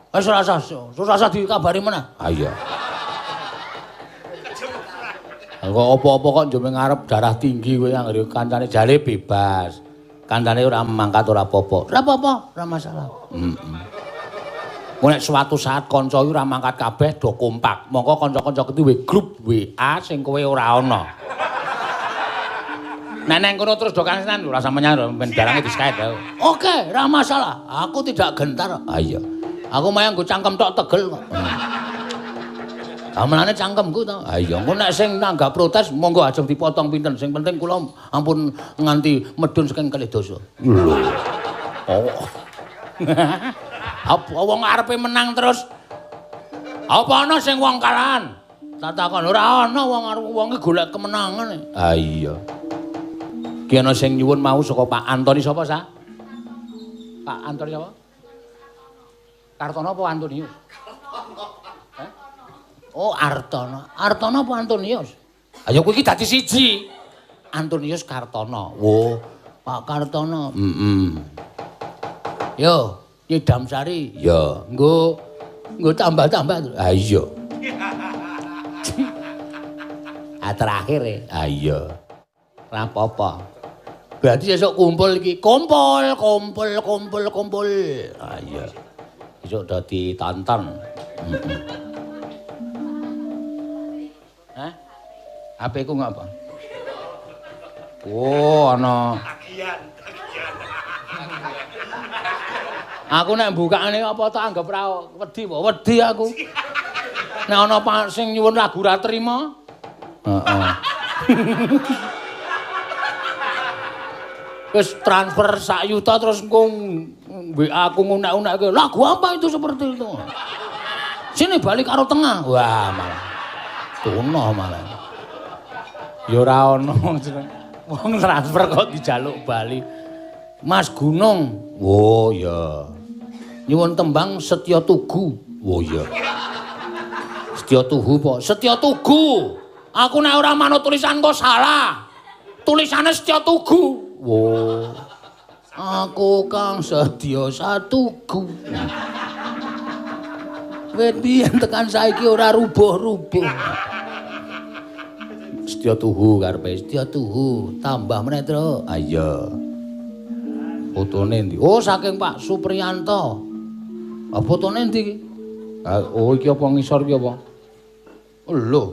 Wis ora usah, ora usah dikabari meneh. Ha iya. Kok apa-apa kok njome ngarep darah tinggi kowe anggere kancane jale bebas. Kancane ora mangkat ora apa-apa. Ora apa-apa, ora masalah. Heeh. Nek suatu saat kanca iki ora mangkat kabeh do kompak. Mongko kanca-kanca duwe grup WA sing kowe ora ana. Nek nang kono terus do kansenan ora usah menyang ben dalange diskait. Oke, ora masalah. Aku tidak gentar. Ha iya. Aku mayang nggo cangkem tok tegel kok. Gamelane cangkemku to. Ha iya, engko nek sing nanggap protes monggo ajeng dipotong pinten. Sing penting kula ampun nganti medhun saking kalih dasa. Lho. Oh. Apa wong arepe menang terus? Apa ana sing wong kalahan? Tak takon ora ana wong arep wonge golek kemenangan. Ha iya. Ki ana sing nyuwun mau saka Pak Antoni sapa sa? Pak Antoni sapa? Kartono apa Antonius? Heh? Oh, Artono. Artono apa Antonius? Ayo kowe iki dadi siji. Antonius Kartono. Wo, Pak Kartono. Heeh. Yo, nyidam sari. Ya, nggo nggo tambah-tambah. Ha iya. Ah terakhir e. Ha iya. Ora apa-apa. Berarti esuk kumpul iki. Kumpul, kumpul, kumpul, kumpul. Ha iya. Esuk do ditonton. Heeh. Hah? HP ku ngapa? Oh, ana. Tagihan, tagihan. Aku nek mbukane apa tak anggap ra wedi apa? Wedi aku. Nek ana sing nyuwun lagu ra trima. Heeh. Wis transfer sak yuta terus engko WA aku ngunek-unekke. Lagu apa itu seperti itu? Sini balik karo tengah. Wah, malah. Tuno malah. Ya ora ono wong transfer kok dijaluk bali. Mas Gunung. Oh ya. Nyuwun tembang Setya Tugu. Oh iya. Setya Tugu po. Setya Tugu. Aku nek ora manut tulisan kok salah. Tulisane Setya Tugu. Oh. Aku kang sedya satugu. Wit biyen tekan saiki ora rubuh-rubuh. Setya Tuhu karepe Setya Tuhu tambah meneh, Tru. Ah iya. Fotone endi? Oh, saking Pak Supriyanto. Ah fotone endi iki? Oh iki apa ngisor iki apa? Oh, lho.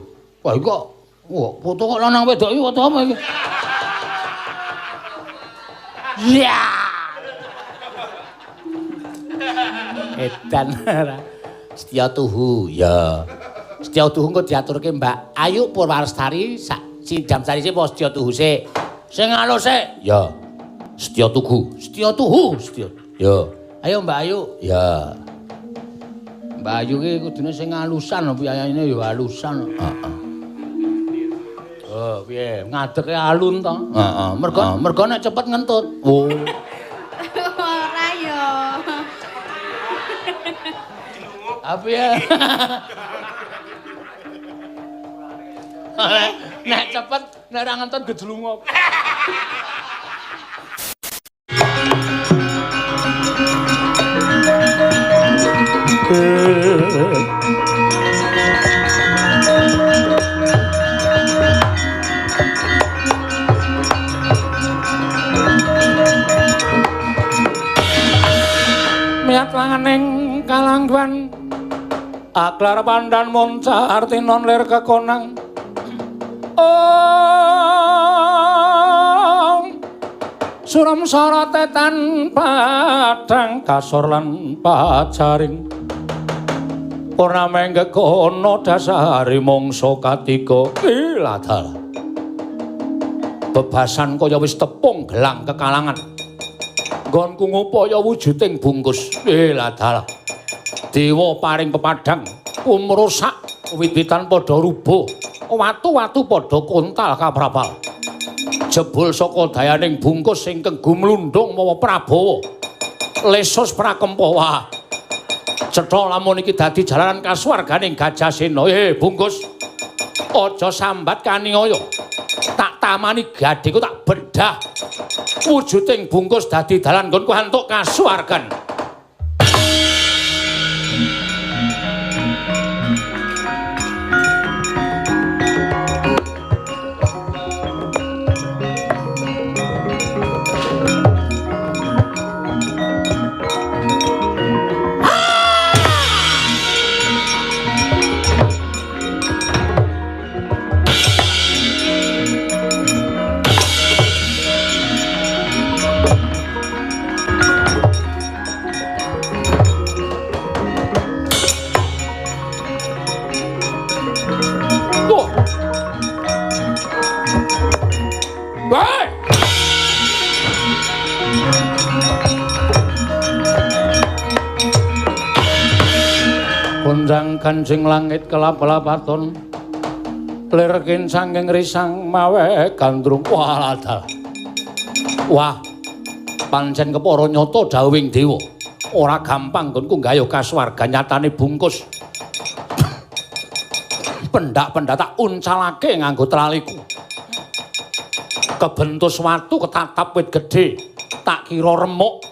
Wah iki kok wah foto kok lanang wedok iki foto apa iki? Ya. Edan ora. Setya Tuhu, ya. Setya Tuhu engko diaturke Mbak Ayu Purwalestari sak Sidam Sari sik apa Setya Tuhu sik? Sing alus sik. Ya. Setya Tugu, Setya Tuhu, Setya. Ya. Ayo Mbak Ayu. Ya. Mbak Ayu ki kudune sing alusan piyayane ya alusan. Heeh. Oh, piye? Ngadeke alun to? Heeh. Mergo mergo nek cepet ngentut. Oh. Ora ya. Ah piye? Nek cepet nek ora ngentut gejlungup. Miat langaning kalangguan aklar pandan moncar tinon lir kekonang. Om suram sorote tan padang kasor lan pajaring purname gegono dasari mangsa katiga iladal bebasan kaya wis tepung gelang kekalangan nggonku ngupaya wujuding bungkus iladal dewa paring pepadang kumrusak wit-witan padha rubuh watu-watu padha kontal kaprapal jebul saka dayaning bungkus ingkang gumlundung mawa Prabawa lesus prakempa. Wah cetha lamun iki dadi jalaran kasuwarganing Gajahsena. Bungkus aja sambat kaniaya, tak tamani gadhiku tak bedah wujuding bungkus dadi dalan nggonku antuk kasuwargan. Gonjang ganjing langit kelap-lapaton lir kincanging risang mawe gandrung. Wah ladal. Wah pancen kepara nyata dawuhing dewa. Ora gampang nggonku nggayuh kasuwargan nyatane bungkus. Pendak-pendak tak uncalake nganggo traliku. Kebentus watu ketatap wit gedhe, tak kira remuk.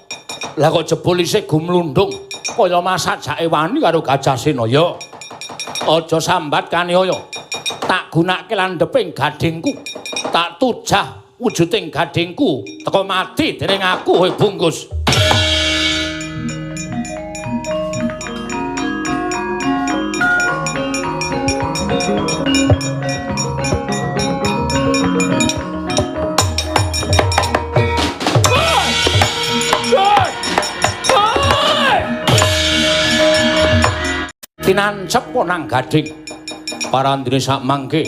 Lah kok jebul isih gumlundung kaya masajake wani karo Gajah Sena ya. Aja sambat kaniaya. Tak gunake landheping gadhingku. Tak tujah wujuding gadhingku teko mati dening aku kowe bungkus. Tinancep nang gadhing parandene sak mangke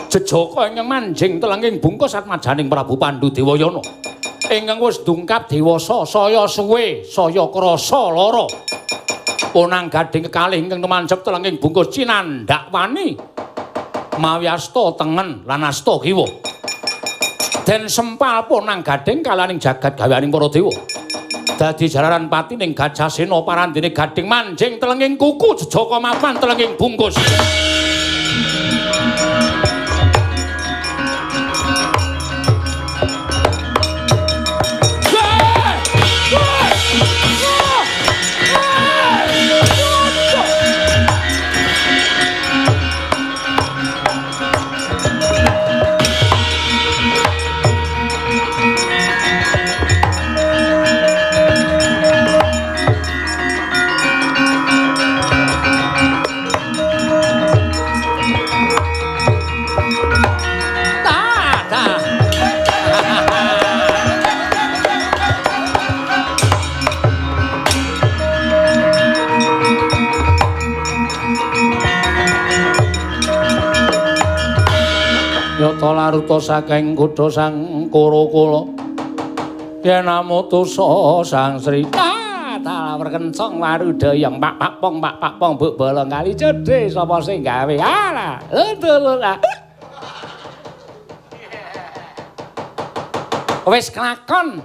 jejaka ingkang manjing telenging bungkus atmajaning Prabu Pandhu Dewayana ingkang wis dungkap dewasa saya suwe saya krasa lara. Ponang gadhing kekalih ingkang tumancep telenging bungkus cinandhak wani mawi asta tengen lan asta kiwa. Den sempal ponang gadhing kalaning jagat gaweaning para dewa. Dadi jalaran patining Gajah Sena parandene gadhing manjing telenging kuku jejaka mapan telenging bungkus. Yata laruta saking kutha sang Kura-kula yen amutusa sang Sri talawar kencong warudayang pak pak pong pak pak pong buk bolong kali cedhe sapa sing gawe ala lho wis kelakon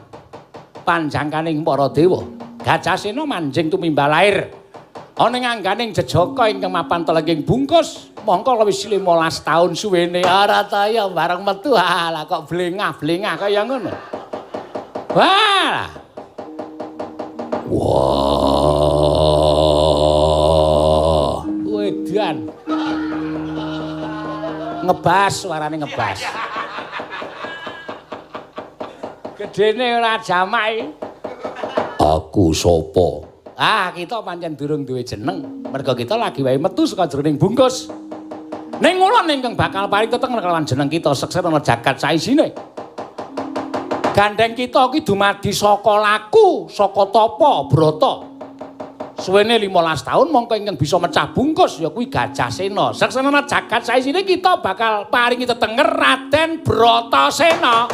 panjangkaning para dewa. Gajah Sena manjing tumimbal lair ana ing angganing jejaka ingkang mapan telenging bungkus mongko wis 15 taun suwene. Ora ta ya bareng metu alah kok blengah-blengah kaya ngono. Wah. Wah. Wedan. Ngebas suarane ngebas. Gedene ora jamak iki. Aku sapa? Ah, kita pancen durung duwe jeneng. Merga kita lagi wae metu saka jroning bungkus. Ning ulun ingkang bakal paring tetenger kelawan jeneng kita seksena jagat saisine. Gandeng kita iki dumadi saka laku, saka tapa, brata. Suwene 15 taun mongko ingkang bisa mecah bungkus ya kuwi Gajah Sena. Seksena jagat saisine kita bakal paringi tetenger Raden Bratasena.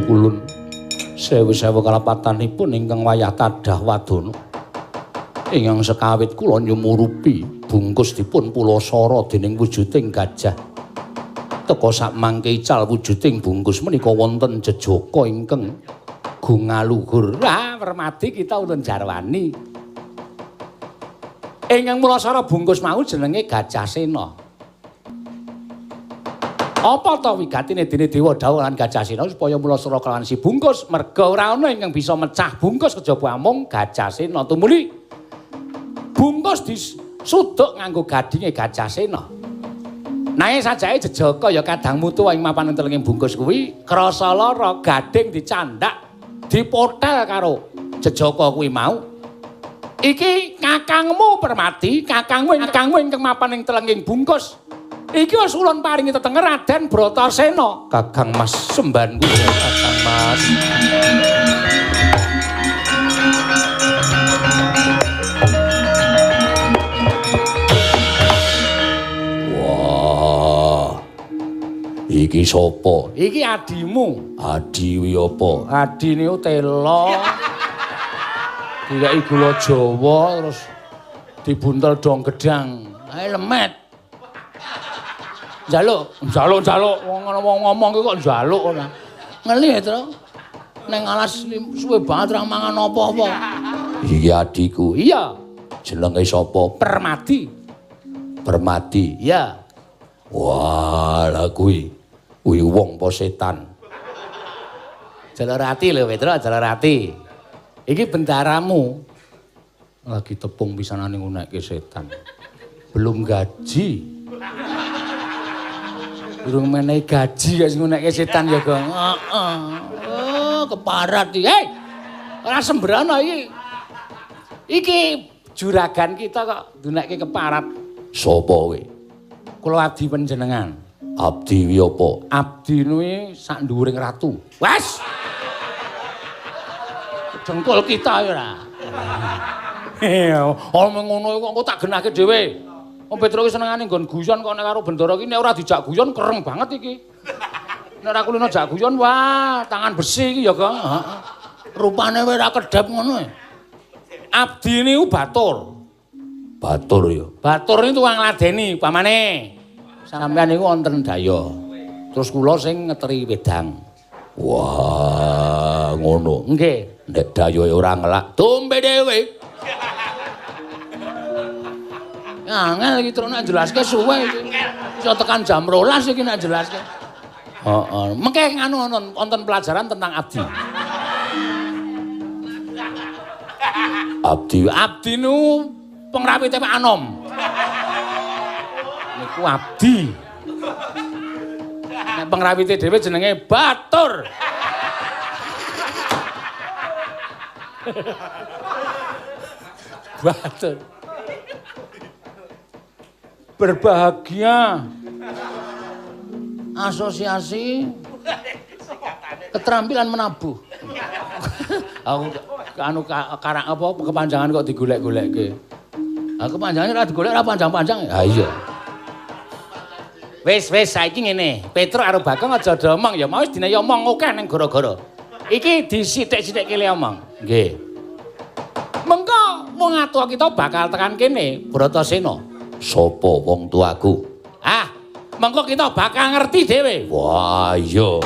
Kulun sewu-sewu kalapatanipun ingkang wayah tadah wadana ingkang sekawit kula nyumurupi bungkus dipun pulasara dening wujuding gajah. Teka sakmangke ical wujuding bungkus menika wonten jejaka ingkang gungaluhur. Ah, permadi kita ulun jarwani. Ingkang mulasara bungkus mau jenenge Gajah Sena. Apa ta wigatine dene dewa dhawuh lan Gajah Sena supaya mulasara kelawan si bungkus merga ora ana ingkang bisa mecah bungkus kejaba amung Gajah Sena. Tumuli bungkus disuduk nganggo gadinge Gajah Sena. Nanging sajake jejaka ya kadang mutu ing mapan telenging bungkus kuwi krasa lara gading dicandak dipotel karo jejaka kuwi mau. Iki kakangmu Permadi, kakangmu ingkang mapan ing telenging bungkus. Iki wis ulun paringi tetenger Raden Bratasena. Kakang Mas sembahan kula, Kakang Mas. Wah. Iki Iki sapa? Iki adimu. Adi wi apa? Adi niku telo. Dikai gula Jawa terus dibuntel dong gedang. Ae lemet. Njaluk, njaluk, njaluk. Wong wong ngomong ki kok njaluk ora. Ngeli to. Neng alas suwe banget ra mangan apa-apa. Iki adiku. Iya. Jenenge sapa? Permadi. Permadi. Iya. Wah, lah kuwi. Kuwi wong apa setan? Jalur ati lho, Petro, jalur ati. Iki bendaramu. Lagi tepung pisanane ngunekke setan. Belum gaji. Durung menehi gaji kok sing ngunekke setan ya, Gong. Heeh. Oh, keparat iki. Hei. Ora sembrana iki. Iki juragan kita kok dunekke keparat. Sapa kowe? Kula abdi panjenengan. Abdi wi apa? Abdi nuwi sak nduwuring ratu. Wes. Dengkul kita ya ora. Omong ngono kok engko tak genahke dhewe. Wong Petro ki senengane nggon guyon kok nek karo bendara ki nek ora dijak guyon kereng banget iki. Nek ora kulino jak guyon wah tangan besi iki ya, Kang. Heeh. Rupane ora kedhep ngono. Abdi niku batur. Batur ya. Batur niku tukang ngladeni pamane. Sampeyan niku wonten daya. Terus kula sing ngeteri wedang. Wah, ngono. Nggih. Nek dayoe ora ngelak, dombe dhewe. Angel iki terus nek jelaske suwe iki. Iso tekan jam 12 iki nek jelaske. Heeh. Mengke nganu wonten pelajaran tentang abdi. Abdi, abdi nu pengrawite Pak Anom. Niku abdi. Nek pengrawite dhewe jenenge Batur. Batur. Berbahagia. Asosiasi keterampilan menabuh. Aku anu karang apa kepanjangan kok digolek-golekke. Ah kepanjangan ora digolek ora panjang-panjang. Ha iya. Wis wis saiki ngene, Petro karo Bagong aja do omong ya mau wis dinayi omong akeh ning gara-gara. Iki disithik-sithikke le omong. Nggih. Mengko wong atua kita bakal tekan kene, Bratasena. Sopo wong tuaku? Ah, mengko kita bakal ngerti dhewe. Wah, iya.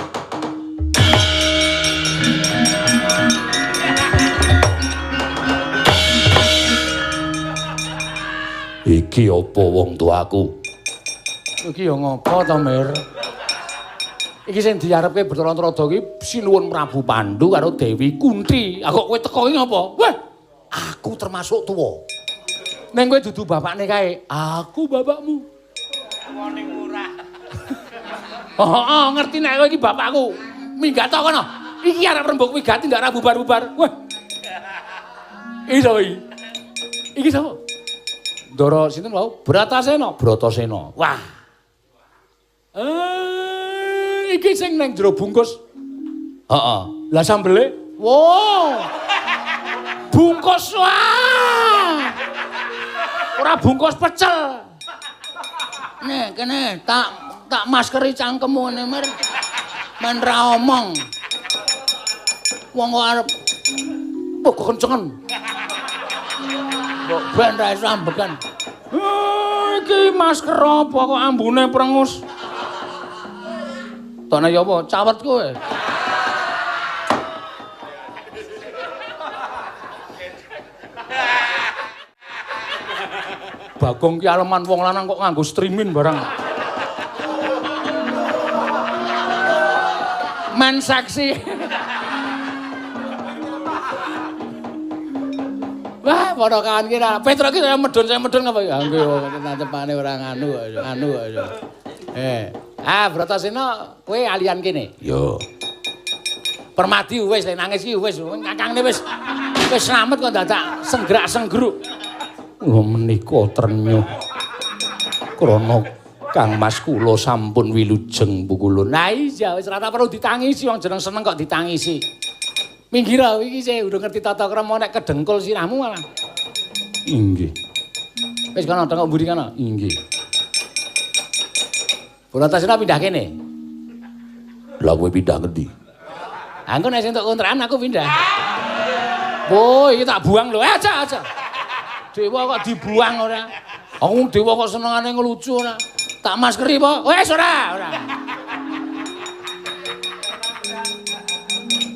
Iki apa wong tuaku? Iki ya ngopo to, Mir? Iki sing diarepke Bathara Narada iki Sinuwun Prabu Pandu karo Dewi Kunti. Ah kok kowe teko iki ngopo? Wah, aku termasuk tuwa. Ning kowe dudu bapakne kae. Aku bapakmu. Wone murah. Heeh, ngerti nek kowe iki bapakku. Minggat to kono. Iki arep rembug wigati ndak ora bubar-bubar. Wah. Iki sapa iki? Iki sapa? Ndara sinten wau? Bratasena, Bratasena. Wah. Iki sing nang jero bungkus. Heeh. Lah sambele? Wow. Bungkus wah. Ora bungkus pecel. Nek kene tak maskeri cangkemmu ngene, Mir. Men ra omong. Wong kok arep kok kencengen. Mbok ben ra iso ambekan. Iki masker apa kok ambune prengus? Tokne ya apa? Cawet kowe. Bagong ki aleman wong lanang kok nganggo streaming barang. Men seksi. Wah, padha kawan ki ra. Petro ki kaya medun saya medun apa ya? Nggih, tacepane ora nganu kok, anu kok. Ah, Bratasena, kowe alian kene. Yo. Permadi wis le nangis ki wis, kakangne wis wis slamet kok dadak senggerak-senggruk. Kula menika trenyuh krana Kang Mas kula sampun wilujeng pukulun. Lah iya wis ora perlu ditangisi wong jeneng seneng kok ditangisi. Minggir iki sih urung ngerti tata krama nek kedengkul sirahmu malah. Inggih. Wis kono tengok mburi kono. Inggih. Bratasena pindah kene. Lah kowe pindah ngendi? Aku nek sing entuk kontrakan aku pindah. Wo, iki tak buang lho. Aja, aja. Dewa kok dibuang ora? Wong dewa kok senengane ngelucu ora? Tak maskeri apa? Wes ora, ora.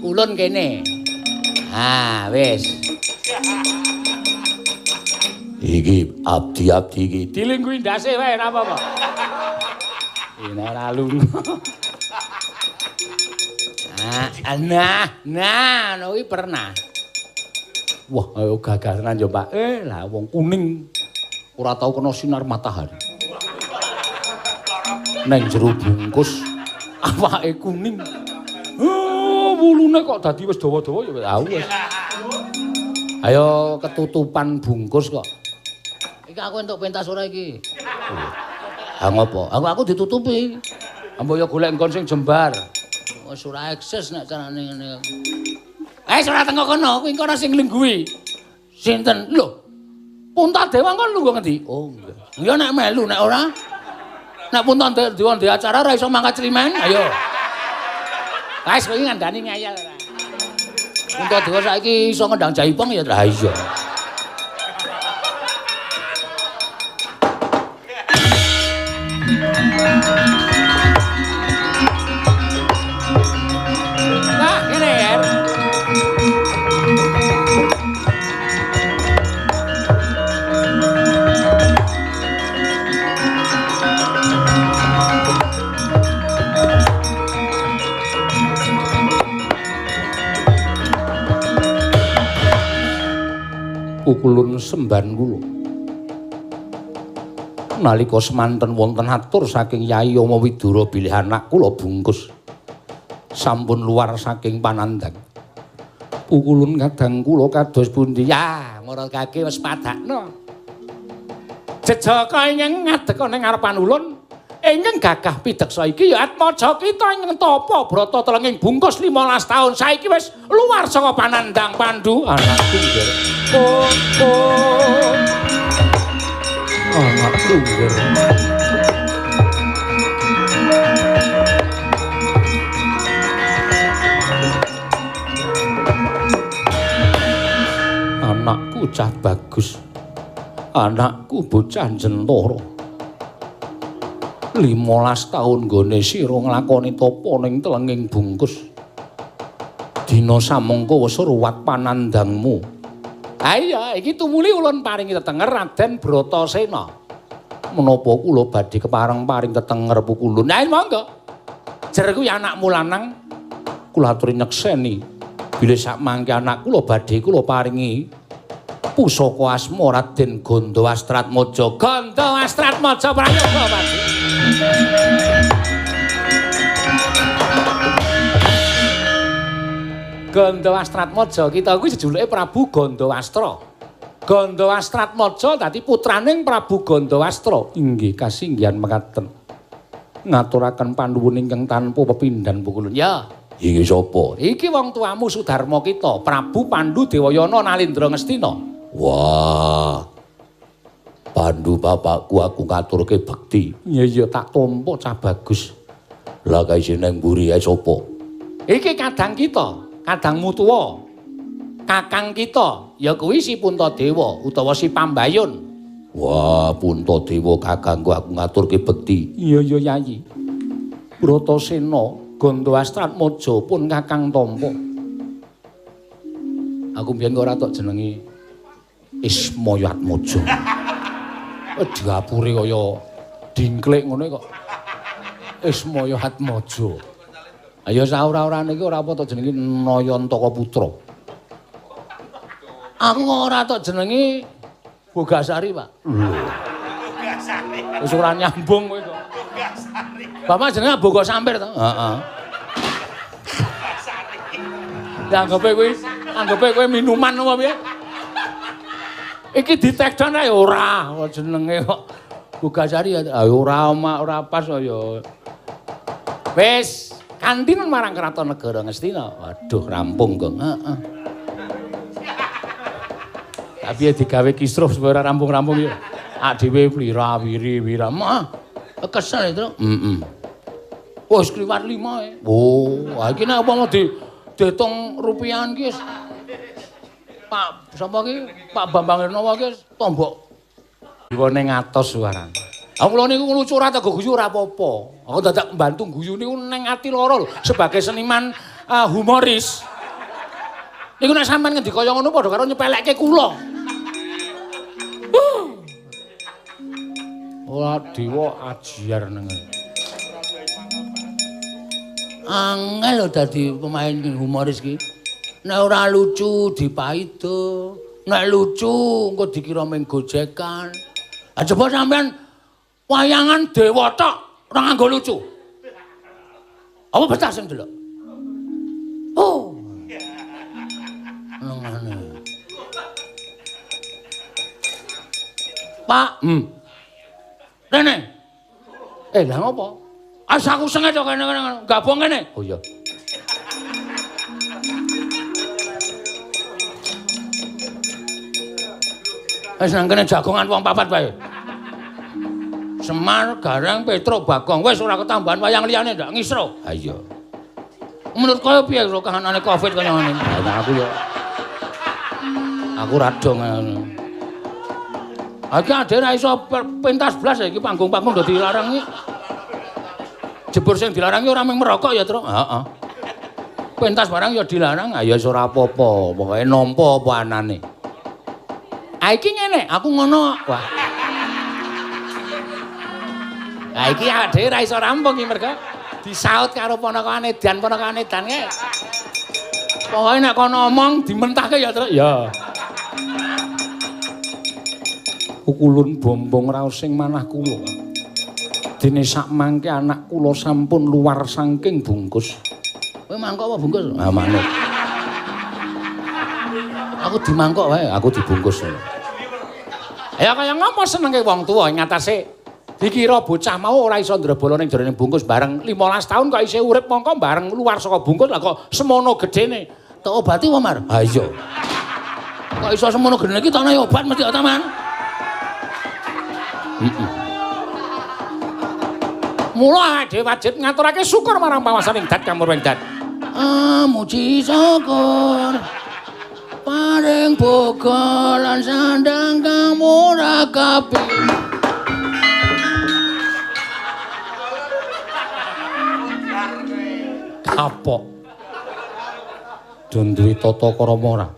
Ulun kene. Ah, wis. Iki abdi-abdi iki dilingguhi ndase wae ora apa-apa. Ini ora lunga. Ah, nah, nah, no iki pernah. Wah, ayo gagah tenan yo, Pak. Lah wong kuning ora tau kena sinar matahari. Neng jero bungkus awake kuning. Oh, wulune kok dadi wis dawa-dawa ya wis. Ayo ketutupan bungkus kok. Iki aku entuk pentas ora iki? Ha ngopo? Aku ditutupi. Mbok yo golek nggon sing jembar. Wis ora eksis nek carane ngene. Ora tengok kono, kuwi kono sing nglingguhi. Sinten? Lho. Puntadewa kon lungguh ngendi? Oh, nggih. Ya nek melu nek ora. Nek Puntadewa ndek acara ora iso mangkat climen, ayo. Wis kowe ngandani ngayal ora. Puntadewa saiki iso ngendang jaipong ya ta iya. Nah, ngene ya. Pukulun semban kula. Nalika semanten wonten atur saking Yai Yama Widura bilih anak kula bungkus sampun luar saking panandhang. Pukulun kadang kula kados pundi? Ya, ngurutake wis padakno. Jejaka ingkang ngadeg ana ngarepan ulun ingkang gagah pideksa iki ya Atmaja kita ingkang tapa brata telenging bungkus 15 taun saiki wis luar saka panandhang Pandu anakku nggih. Oh, oh. Anakku nggih. Anakku cah bagus. Anakku bocah jentara. 15 taun nggone sira nglakoni tapa ning telenging bungkus. Dina samangka wis ruwat panandhangmu. Ha iya, iki tumuli ulun paringi tetenger Raden Bratasena. Menapa kula badhe kepareng paring tetenger pukulun? Nah, monggo. Jer kuwi anakmu lanang, kula aturi nyekseni bilih sakmangke anak kula badhe kula paringi pusaka asma Raden Gandawastratmaja. Gandawastratmaja prayoga, Pak. Gandawastratmaja kita kuwi jejuluke Prabu Gandawastra. Gandawastratmaja dadi putraning Prabu Gandawastra. Inggih kasinggihan mekaten. Ngaturaken panuwun ingkang tanpa pepindhan pukulun. Ya, iki sapa? Iki wong tuamu Sudarma kita, Prabu Pandu Dewayana Nalindra Ngastina. Wah. Pandu bapakku aku ngaturke bekti. Iya iya tak tampa cah bagus. Lah kae sing nang mburi ae sapa? Iki kadang kita. Kadangmu tuwa, kakang kita, ya kuwi si Puntadewa utawa si Pambayun. Wah, Puntadewa kakangku aku ngaturke bekti. Iya iya Yayi. Bratasena Gandawastratmaja pun kakang tampa. Aku mbiyen kok ora tok jenengi Ismayatmaja. Diapure kaya dingklik ngono kok. Ismayatmaja. Ayo saora-orane iki ora apa tok jenengi Nayantaka Putra. Aku kok ora tok jenengi Bogasari, Pak. Lho. Bogasari. Wis ora nyambung kowe kok. Bogasari. Bapak jenenge Bogo Sampir to? Heeh. Bogasari. Ya anggape kowe minuman apa piye? Iki ditekdon ae ora jenenge kok Bogasari ya ora ora pas ya. Wis kantinan marang Kraton Negara Ngastina. Waduh, rampung, Gong. Heeh. Tapi ya digawe kisruh supaya ora rampung-rampung ya. Ak dhewe wira-wiri wira. Mah, kesel itu. Heeh. Wis kliwat 5 e. Oh, ha iki nek apa mau diitung rupiahan ki wis Pak sapa ki? Pak Bambang Hernowo ki wis tombok diwone ngatos suarane. Aku kula niku lucu ora tego guyu ora apa-apa. Aku dadak mbantu guyu niku ning ati lara lho sebagai seniman humoris. Niku nek sampean ngendika kaya ngono padha karo nyepelekke kula. Ora dewa ajiar nang. Angel lho dadi pemain humoris ki. Nek ora lucu dipaido, nek lucu engko dikira mung gojekan. Ah coba sampean wayangan dewa tok ora nganggo lucu. Apa betah sing delok? Oh. Ngene. Pak, Rene. Lah ngopo? As aku senget kok kene gabung ngene. Oh iya. Wis nang kene jagongan wong papat wae. Semar, Gareng, Petruk, Bagong wis ora ketambahan wayang liyane ndak ngisro. Ha iya. Menurut kowe piye karo kahanane Covid kaya ngene? Lah aku yo aku ra dong ngono. Iki ade ra iso pentas blas iki panggung-panggung do dilarang iki. Jebur sing dilarang ora mung merokok ya, Truk. Heeh. Pentas barang ya dilarang, ya wis ora apa-apa, pokoke nampa apa anane. Ah iki ngene, aku ngono. Wah. Lah iki ade ra iso rampung iki mergo disaut karo ponakane edan ponakane edan kae. Pokoke nek kono omong dimentahke ya, Truk. Ya. Kukulun bombong raos sing manah kula. Dene sak mangke anak kula sampun luar saking bungkus. Kowe mangkok apa bungkus? Ah manuk. Aku dimangkok wae, aku dibungkus. Ya kaya ngopo senenge wong tuwa ing atase dikira bocah mau ora iso ndrebala ning jerone bungkus bareng 15 tahun kok isih urip mongko bareng luar saka bungkus lah kok semono gedene. Tak obati apa, Mar? Ha iya. Kok iso semono gedene iki tak obat mesti ta, Man? Heeh. Mula awake dhewe wajib ngaturake syukur marang panguwasaning dat kamurwing dat. Muji syukur paring boga lan sandang kang murah kabeh. Kapok. Don duwe tata krama ora?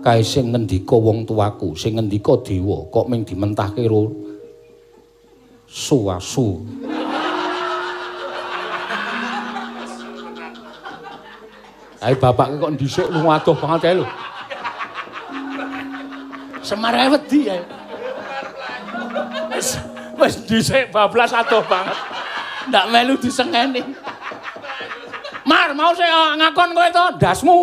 Kae sing ngendika wong tuaku, sing ngendika dewa kok ming dimentahke ro suwasu. Ae bapake kok ndhisik lunga adoh banget kae lho. Semar ae wedi ae. Wis ndhisik bablas adoh banget. Ndak melu disengeni. Mar, mau sik ngakon kowe to ndasmu.